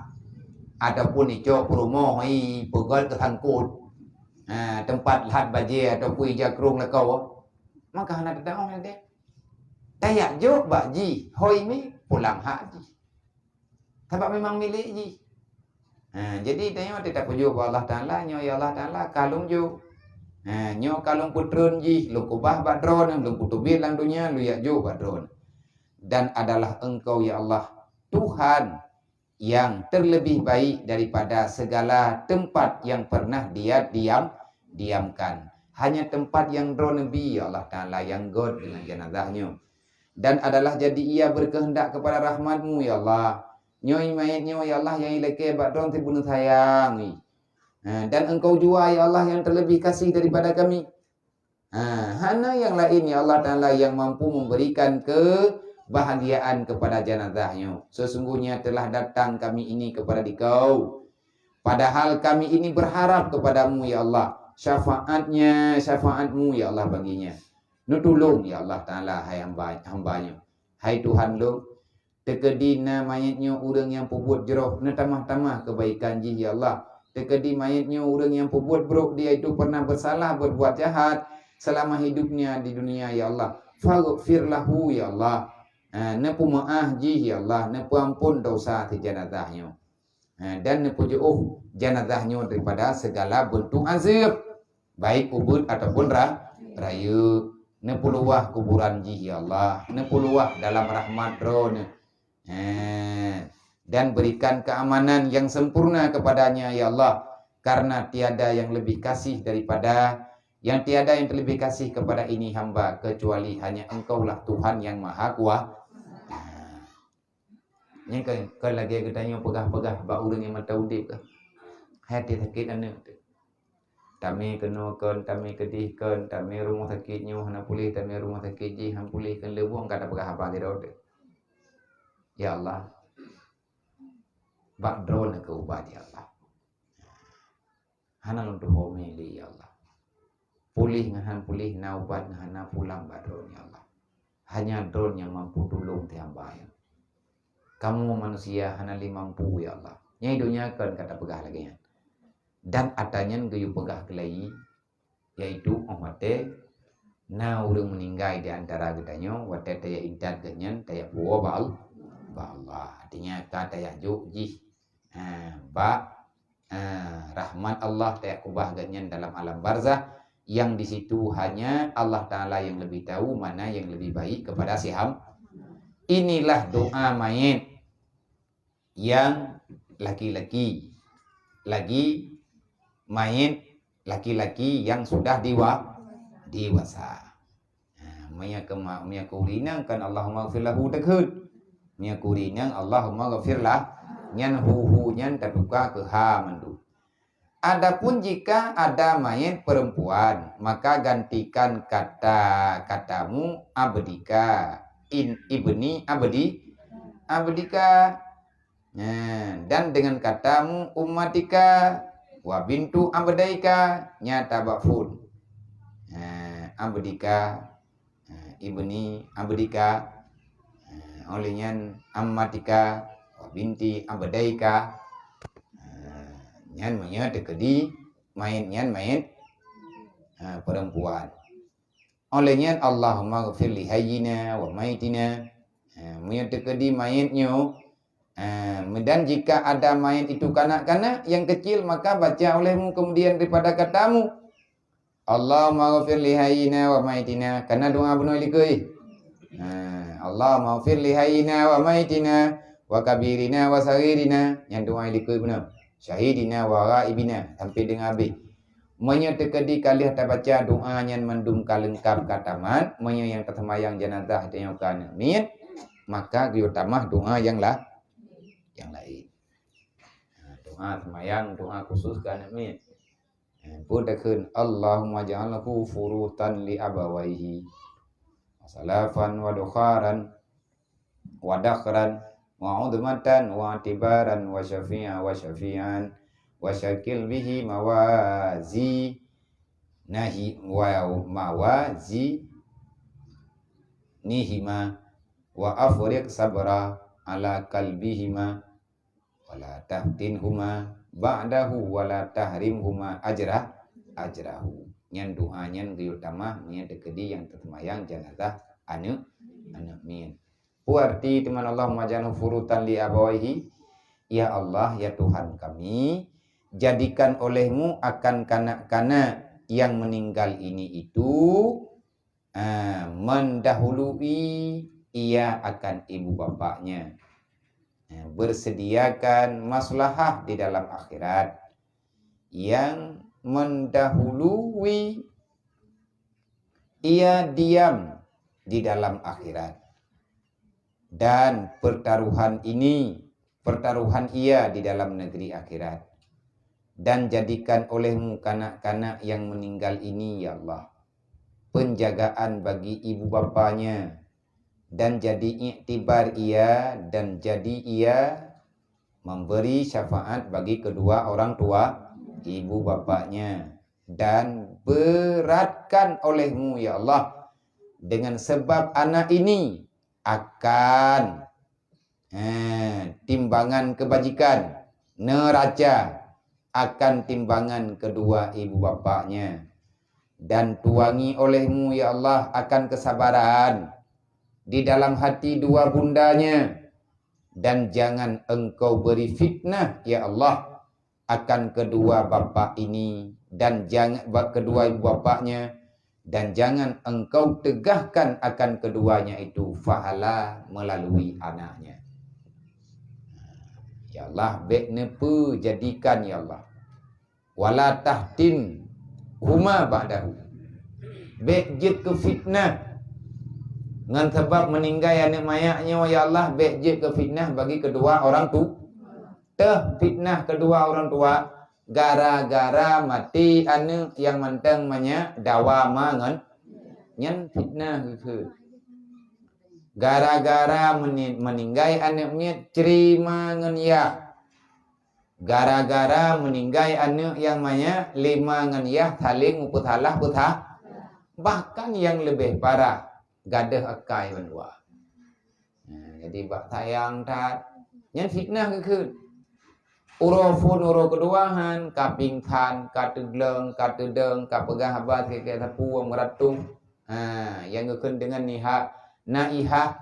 ataupun icok peurumoh, ipeugét keu sangkot. Ha, teumpat that bajée ataupun ija krông lakoe. Maka hana teutamong lagée. Tajak jok bak jih, hôi mi pulang hak jih. Sabab memang milék jih. Ha, jadi tanyoe teutab pujoe bak Allah Taala, nyoe ya Allah Taala, ka lôn jok. Ha, nyoe ka lôn peutreun jih, lôn keubah bak Droeneuh, lôn peuteubiet lam donya, lôn jak jok bak Droeneuh. Dan adalah Engkau, ya Allah, Tuhan yang terlebih baik daripada segala tempat yang pernah Dia diam, diamkan. Hanya tempat yang Droeneuh bi, ya Allah Taala, nyang göt deungon jenazah nyoe. Dan adalah jadi ia berkehendak kepada rahmat-Mu, ya Allah. Nyoe mayét nyoe, ya Allah, nyang ilakée bak Droeneuh sibunoe sayang, ih. Ha, dan Engkau jua, ya Allah, yang terlebih kasih daripada kami. Ha, hana nyang laén, ya Allah Taala, yang mampu memberikan kebahagiaan kepada jenazah nyoe. Sesungguhnya telah datang kami ini kepada Dikau. Padahal kami ini berharap kepada-Mu, ya Allah. Syafaatnya, syafaat-Mu, ya Allah, baginya. Neutulông, ya Allah Taala, hai hamba, hamba nyoe. Hai Tuhan lôn, teukeudi na mayét nyoe ureuëng nyang peubuet jroh, neutamah-tamah keubaikan jih, ya Allah. Teukeudi mayét nyoe ureuëng nyang peubuet brok, dia itu pernah bersalah, berbuat jahat selama hidupnya di dunia, ya Allah. Faghfir lahu, ya Allah. Ha, neupeumeu'ah jih, ya Allah. Neupeuampôn dosa si jenazah nyoe. Ha, dan neupeujeuôh jenazah nyoe daripada segala bentuk azab, baik ubeut ataupun ra-, rayeuk. Neupeuluwah kuburan jih, ya Allah. Neupeuluwah dalam rahmat Droeneuh. Ha, dan berikan keamanan yang sempurna kepadanya, ya Allah. Karena tiada yang lebih kasih daripada, yang tiada yang terlebih kasih kepada ini hamba, kecuali hanya Engkaulah Tuhan yang Maha Kuasa. Ha. Nyan kan, kan lagée geutanyoe peugah-peugah bak ureuëng nyang mantong udeb kan. Hai até sakét aneuk teuh. Tamé keunoe kon, tamé keudeh kon, tamé rumoh sakét nyoe hana puléh, tamé rumoh sakét jih hana puléh, kon lheueh bueng ka tapeugah haba sidroe teuh. Ya Allah, bak Droeneuh keu ubat, ya Allah. Hana lôn tuho mé lé, ya Allah. Puléh ngon hana puléh, na ubat ngon hana, pulang bak Droeneuh, ya Allah. Hanya Droeneuh nyang mampu tulông teuh hamba nyoe. Kamoe manusia hana lé mampu, ya Allah. Nyang donya kon ka tapeugah lagée nyan. Dan ata nyan geuyue peugah keulayi, yaitu óh watée na ureuëng meuninggai di antara geutanyoe, watée tajak intat geuh nyan, tajak puwoe bak Al-, bak Allah. Artinya ka tajak jok jih, ha, bak Ha, rahmat Allah tajak keubah geuhnyan dalam alam barzah, yang di situ hanya Allah Taala yang lebih tahu mana yang lebih baik kepada si ham. Inilah doa mayit yang laki-laki, lagi mayit laki-laki yang sudah diwa-, dewasa. Ha, meunyoe keu ma-, meunyoe keu ureueng inong kan Allahumma ghfir lahu takheun. Meunyoe keu ureueng inong Allahumma ghfir lah, nyan hu-hu nyan tatuka keu ha mandum. Adapun jika ada mayit perempuan, maka gantikan kata, katamu abdika, in, ibni abdi, abdika. Nah, dan dengan katamu ummatika wa bintu abdaika, nyata bak phon. Nah, abdika, nah, ibni abdika, nah, oleh nyan ammatika wa binti abdaika. Nah, nyan meunyoe teukeudi mayit nyan mayit, ha, perempuan. Oleh nyan Allahumma ghfir li hayyina wa maitina. Ha, meunyoe teukeudi mayit nyoe, ha, dan jika ada mayit itu kanak-kanak yang kecil, maka baca olehmu kemudian daripada katamu, Allahumma ghfir li hayyina wa maitina. Kana doa bunoe likui. Ha, Allahumma ghfir li hayyina wa maitina wa kabirina wa saghirina. Nyan doa likui bunoe. Syahidina wa ghaibina sampai dengan habis. Meunyoe teukeudi ka lheueh tabaca doa nyan mandum ka leungkap ka tamat, meunyoe nyang taseumayang janazah tanyoe ka aneuk miet, maka geuyue tamah doa nyang la-, nyang laén. Ha, doa seumayang, doa khusus keu aneuk miet. Ha, peue takheun, Allahumma ja'alhu furutan li abawaihi, wa salafan wa dukharan, wa dakhran, wa udmatan, wa atibaran, wa syafi'a, wa syafi'an, wa syakil bihi mawazi nahi, wa mawazi nihima, wa afriq sabra ala kalbihima, wa la tahtinhuma ba'dahu, wa la tahrimhuma ajra, ajrahu. Nyan doa nyan geuyue tamah meunyoe teukeudi nyang taseumayang janazah aneuk, aneuk miet. Peue arti teuma Allahumma ja'alhu furutan li abawaihi? Ya Allah, ya Tuhan kami, jadikan olehmu akan kanak-kanak yang meninggal ini itu, ah, mendahului ia akan ibu bapaknya. Ah, bersediakan maslahah di dalam akhirat yang mendahului ia diam di dalam akhirat. Dan pertaruhan ini, pertaruhan ia di dalam negeri akhirat. Dan jadikan olehmu kanak-kanak yang meninggal ini, ya Allah, penjagaan bagi ibu bapanya, dan jadi iktibar ia, dan jadi ia memberi syafaat bagi kedua orang tua, ibu bapanya, dan beratkan olehmu, ya Allah, dengan sebab anak ini akan, eh, timbangan kebajikan, neraca akan timbangan kedua ibu bapanya, dan tuangi olehmu, ya Allah, akan kesabaran di dalam hati dua bundanya, dan jangan Engkau beri fitnah, ya Allah, akan kedua bapak ini, dan jangan, kedua ibu bapaknya, dan jangan Engkau tegakkan akan keduanya itu pahala melalui anaknya. Ya Allah, bék neupeujadikan, ya Allah, wala tahtinhuma ba'dahu. Bék jeuet keu fitnah. Ngon sabab meuninggai aneuk manyak nyoe, ya Allah, bék jeuet keu fitnah bagi kedua orang tu-, teuh fitnah kedua orang tua, gara-gara maté aneuk nyang mantong manyak dawa ma ngon nyan fitnah geukheun. Gara-gara meuni-, meuninggai aneuk miet cre ma ngon yah. Gara-gara meuninggai aneuk nyang manyak, lé ma ngon yah saléng meupeusalah-peusa-, bahkan nyang leubeh parah, gadôh akai bandua. Nah, jadi bak sayang that, nyan fitnah geukheun. Uroe phon uroe keudua han, ka pingsan, ka teugleng, ka teudong, ka peugah haba sakét sapeue meuratuh. Ha, nyang geukheun deungon nihak, na ihah,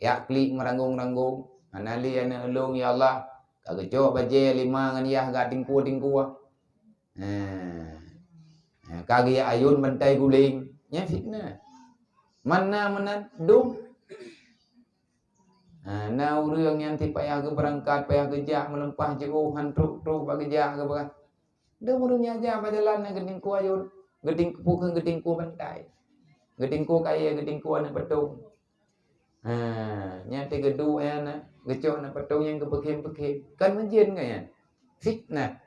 jak klik meuranggong-ranggong. Hana lé aneuk ulôn, ya Allah. Ka geucok bajée lima ngon yah gak tingkue-tingkue. Ha. Ha, ka geuyak ayun bantai guléng. Nyan fitnah. Mana meunan dum. Ha, na ureuëng nyang ti payah geubeurangkat, payah geujak meulumpah jiôh, han trok-trok bak geujak geupeugah. Dum ureuëng nyang jak bak jalan na geutingkue ayun, geuting-, bukon geutingkue bantai. Geutingkue kayée, geutingkue aneuk patong. Ha, nyan teuh geuduek nyan na, geucok aneuk patong nyang geupeukhém-peukhém. Kan meujeuet ngon nyan? Fitnah.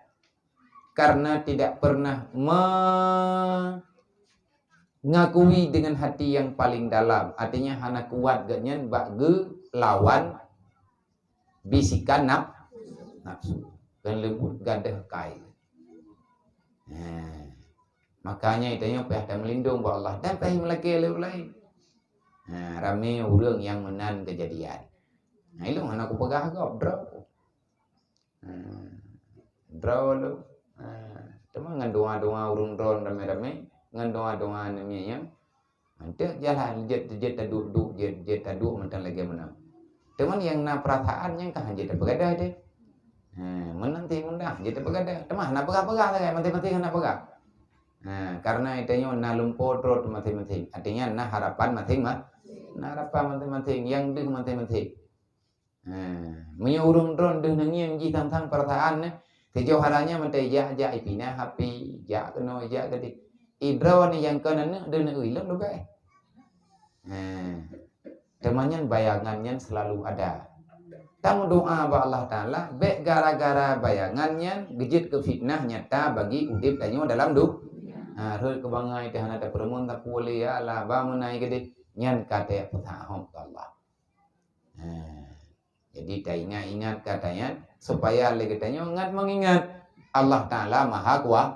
Karena tidak pernah mengakui dengan hati yang paling dalam. Artinya hana kuat geuh nyan bak geulawan bisikan naf-, nafsu. Kan leumbut gadoh kai. Ha. Makanya geutanyoe payah tameulindong bak Allah dan payah meulakée lé ureuëng laén. Ha, ramé ureuëng nyang meunan keujadian. Nah, ilong hana kupeugah gob droe. Ha, droe lom. Ha, teuma ngon doa-doa ureuëng droe ramé-ramé, ngon doa-doa aneuk miet nyan. Mantong jalan jeuet, jeuet taduek-duek, jeuet, jeuet taduek mantong lagée meunan. Teuma nyang na peurasaan nyan ka hanjeuet tapeugadai deh. Ha, meunan teuh mudah jeuet tapeugadai. Teuma hana peugah-peugah sagai, maté-maté hana peugah. Ha, karena geutanyoe na lumpo trok maté-maté. Artinya na harapan maté-ma-, na harapan maté-maté, nyang deuh maté-maté. Ha, meunyoe ureuëng droe deuh neungieng jih tang-tang peurasaan neh, sijoh hara nyan mantong jak-jak ipinah api, jak keunoe, jak keudeh. Idroe ni nyang kon aneuk deuh neueu ilong leubeh. Ha, teuma nyan bayangan nyan selalu ada. Tameudoa bak Allah Taala, bék gara-gara bayangan nyan geujeuet keu fitnah nyata bagi udeb tanyoe dalam du-, ha, rhot keu bangai teuh hana tapeureumeun tapuléh, ya Allah, ba meunai keudeh, nyan ka teupeusahom keu Allah. Ha. Jadi, taingat-ingat kata nyan, supaya lé geutanyoe ingat mengingat Allah Taala Maha Kua-,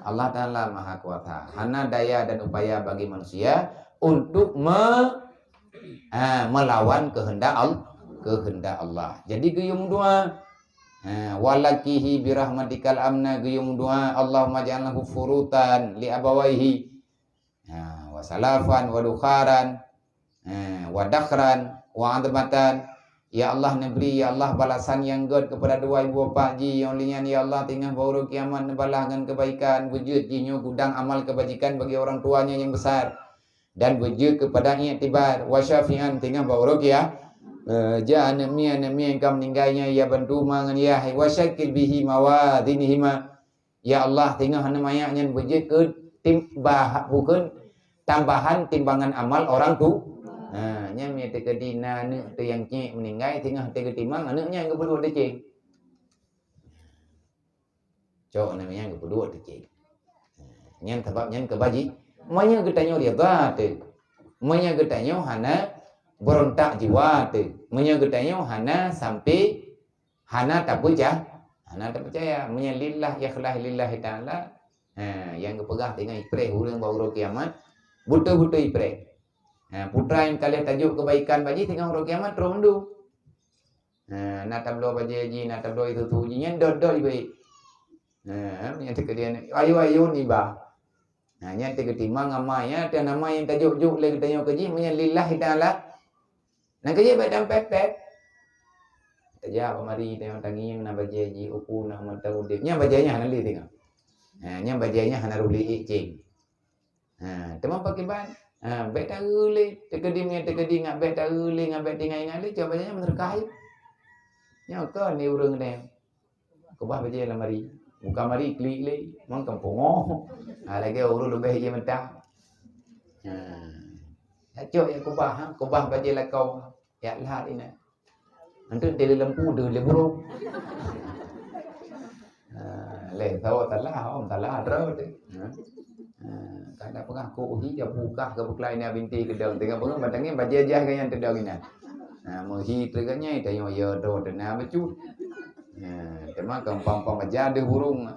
Allah Taala Maha Kuasa. Hana daya dan upaya bagi manusia untuk me-, ha, melawan kehendak Al-, kehendak Allah. Jadi, geuyue meudoa. Ha, "Walakihi birahmatikal amna," geuyue meudoa, "Allahumma ja'alhu furutan li abawaihi." Ha, "Wa salafan wa dukharan." Ha, "Wa dakhran wa admatan." Ya Allah, neubri, ya Allah, balasan nyang gét keupada dua ibu bapak jih, nyang lheueh nyan, ya Allah, teungoh bak uroe kiamat neubalah ngon keubaikan, beujeuet jih nyoe gudang amal keubajikan bagi orang tuanya nyang besar, dan beujeuet keupada iktibar, "Wa syafi'an," teungoh bak uroe kia-, eh, ja aneuk miet, aneuk miet nyang ka meuninggai nyan, ya bantu ma ngon ya hai, "Wa syakkil bihi mawazinihima." Ya Allah, teungoh aneuk manyak nyan beujeuet keu tim-, bah-, bukon tambahan timbangan amal orang tu. Ha, nyan meunyoe teukeudi na aneuk teuh nyang cék meuninggai, teungoh teuh geutimang, aneuk nyan geupeuduek teucéng. Cok aneuk nyan geupeuduek teucéng. Nyan sabab nyan keubaji-, meunyoe geutanyoe ridha teuh. Meunyoe geutanyoe hana beurontak jiwa teuh. Meunyoe geutanyoe hana sampai hana tapeuca-, hana tapeucaya. Meunyoe lillah, ikhlas lillahi ta'ala, ha, nyang geupeugah teungoh ipreh ureuëng bak uroe kiamat, beutôi-beutôi ipreh. Ha, putra nyang ka lheueh tajok keubaikan bak jih teungoh uroe kiamat trok mandum. Ha, na tabloe bajée jih, na tabloe susu jih, nyan dot-dot iba. Ha, nyan teukeudi aneuk, ayo-ayo niba. Ha, nyan teuh geutimang amai, nyan teuh amai nyang tajok-jok lé geutanyoe keu jih, meunyoe lillahi ta'ala. Nyan keu jih bék tampet-pet. Tajak bak mari tanyoe tangieng na bajée jih, uku na mata udeb. Nyan bajée nyan hana lé teungoh. Ha, nyan bajée nyan hana rôh lé ék céng. Ha, teuma pakiban? Ha, bék taeu lé, teukeudi meunyoe teukeudi ngat bék taeu lé, ngat bék teuingat-ingat lé, coba nyan meuseudeukah. Nyoe kon ni ureuëng nyan. Kubah bajée lam mari. Buka mari klik lé, mang kampung oh. Ha, lagée ureuëng leubeh ie meuta. Ha. Tacok ya kubah, ha, kubah bajée lakoe. Ya lah ina. Antu teuh lé lampu deuh lé burung. Ha, lé sawo salah, om salah droe teuh. Ha. Ha, kada peugah ku uhi ya bukah ke beklai na binti keudong. Tengah peugah batangnya bajajah ke nyang teudong inan. Ha, meuhi teuganya tanyoe ya droe teuh na bacut. Ha, teuma gampang-gampang baja deuh burung. Ha,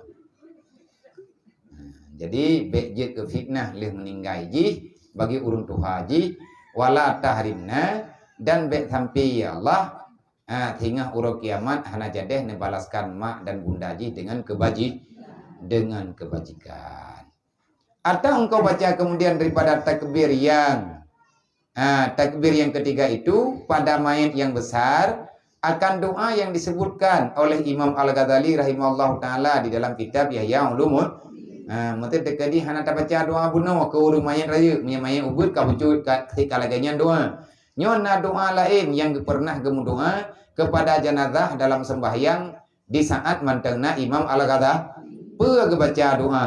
jadi bék jeuet keu fitnah lheueh meuninggai jih bagi ureuëng tuha jih, wala tahrimna, dan bék sampai ya Allah, ha, teungoh uroe kiamat hana jadeh neubalaskan mak dan bunda jih dengan kebaji-, dengan kebajikan. Atau engkau baca kemudian daripada takbir yang, ha, takbir yang ketiga itu pada mayat yang besar, akan doa yang disebutkan oleh Imam Al-Ghazali rahimahullahu taala di dalam kitab Ihya Ulumuddin. Ha, meuteuk teukeudi hana tabaca doa bunoe keu ureueng manyét rayeuk, meunyoe manyét ubit ka bucut ka, ka lagèe nyan doa. Nyoe na doa laén nyang pernah geumeudoa kepada jenazah dalam sembahyang di saat mantong na Imam Al-Ghazali. Peue geubaca doa?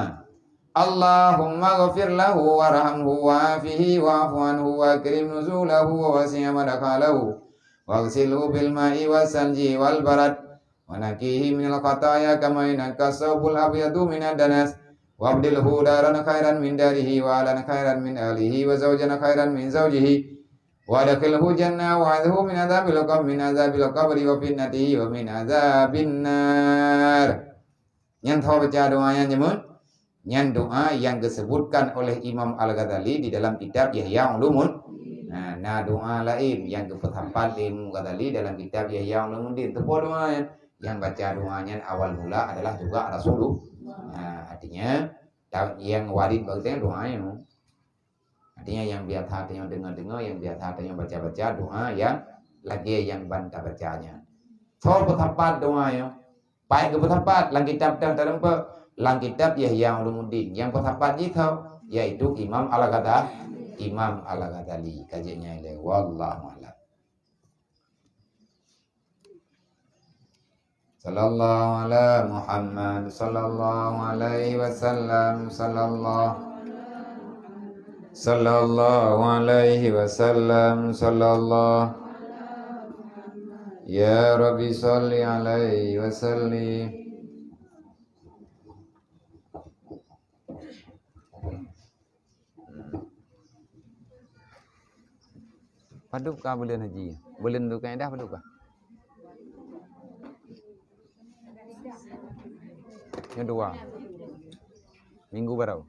Allahumma ghfir lahu warhamhu wa'afihi wa'fu anhu wa akrim nuzulahu wa wasi' madkhalahu waghsilhu bil ma'i was salji wal barad wa naqqihi minal khataya kama yunqqa tsawbul abyadu minad danas wabdilhu daran khairan min darihi wa ahlan khairan min ahlihi wa zawjan khairan min zawjihi wa adkhilhu jannah wa a'idhhu min adzabil qabr, min adzabil qabri wa fitnatihi wa min adzabin nar. Nyan tho baca doa nyan jameun. Nyan doa yang disebutkan oleh Imam Al-Ghazali di dalam kitab Ihya Ulumuddin. Nah, na doa laén yang geupeusapat lé Imam Ghazali dalam kitab Ihya Ulumuddin. Teupeue doa nyan? Yang baca doa nyan awal mula adalah juga Rasulullah. Nah, artinya ta-, yang warid bak geutanyoe doa nyan. Artinya yang biasa tanyoe deungo-deungo, yang biasa tanyoe baca-baca doa yang lagèe nyang ban tabaca nyan. Soe peusapat doa nyoe? Paih geupeusapat lam kitab teuh tareumpok, lam kitab Ihya Ulumuddin. Nyang peusapat jih soe? Yaitu Imam Al-Ghazali. Imam Al-Ghazali. Ka jeuet nyan ilèe. Wallahu a'lam. Sallallahu ala Muhammad, sallallahu alaihi wasallam, sallallahu, sallallahu alaihi wasallam, sallallahu. Ya Rabbi, salli alaihi wa sallim. Padub ka buleuen haji? Buleuen Dzulqa'dah padub ka? Nyoe dua. Minggu baroe.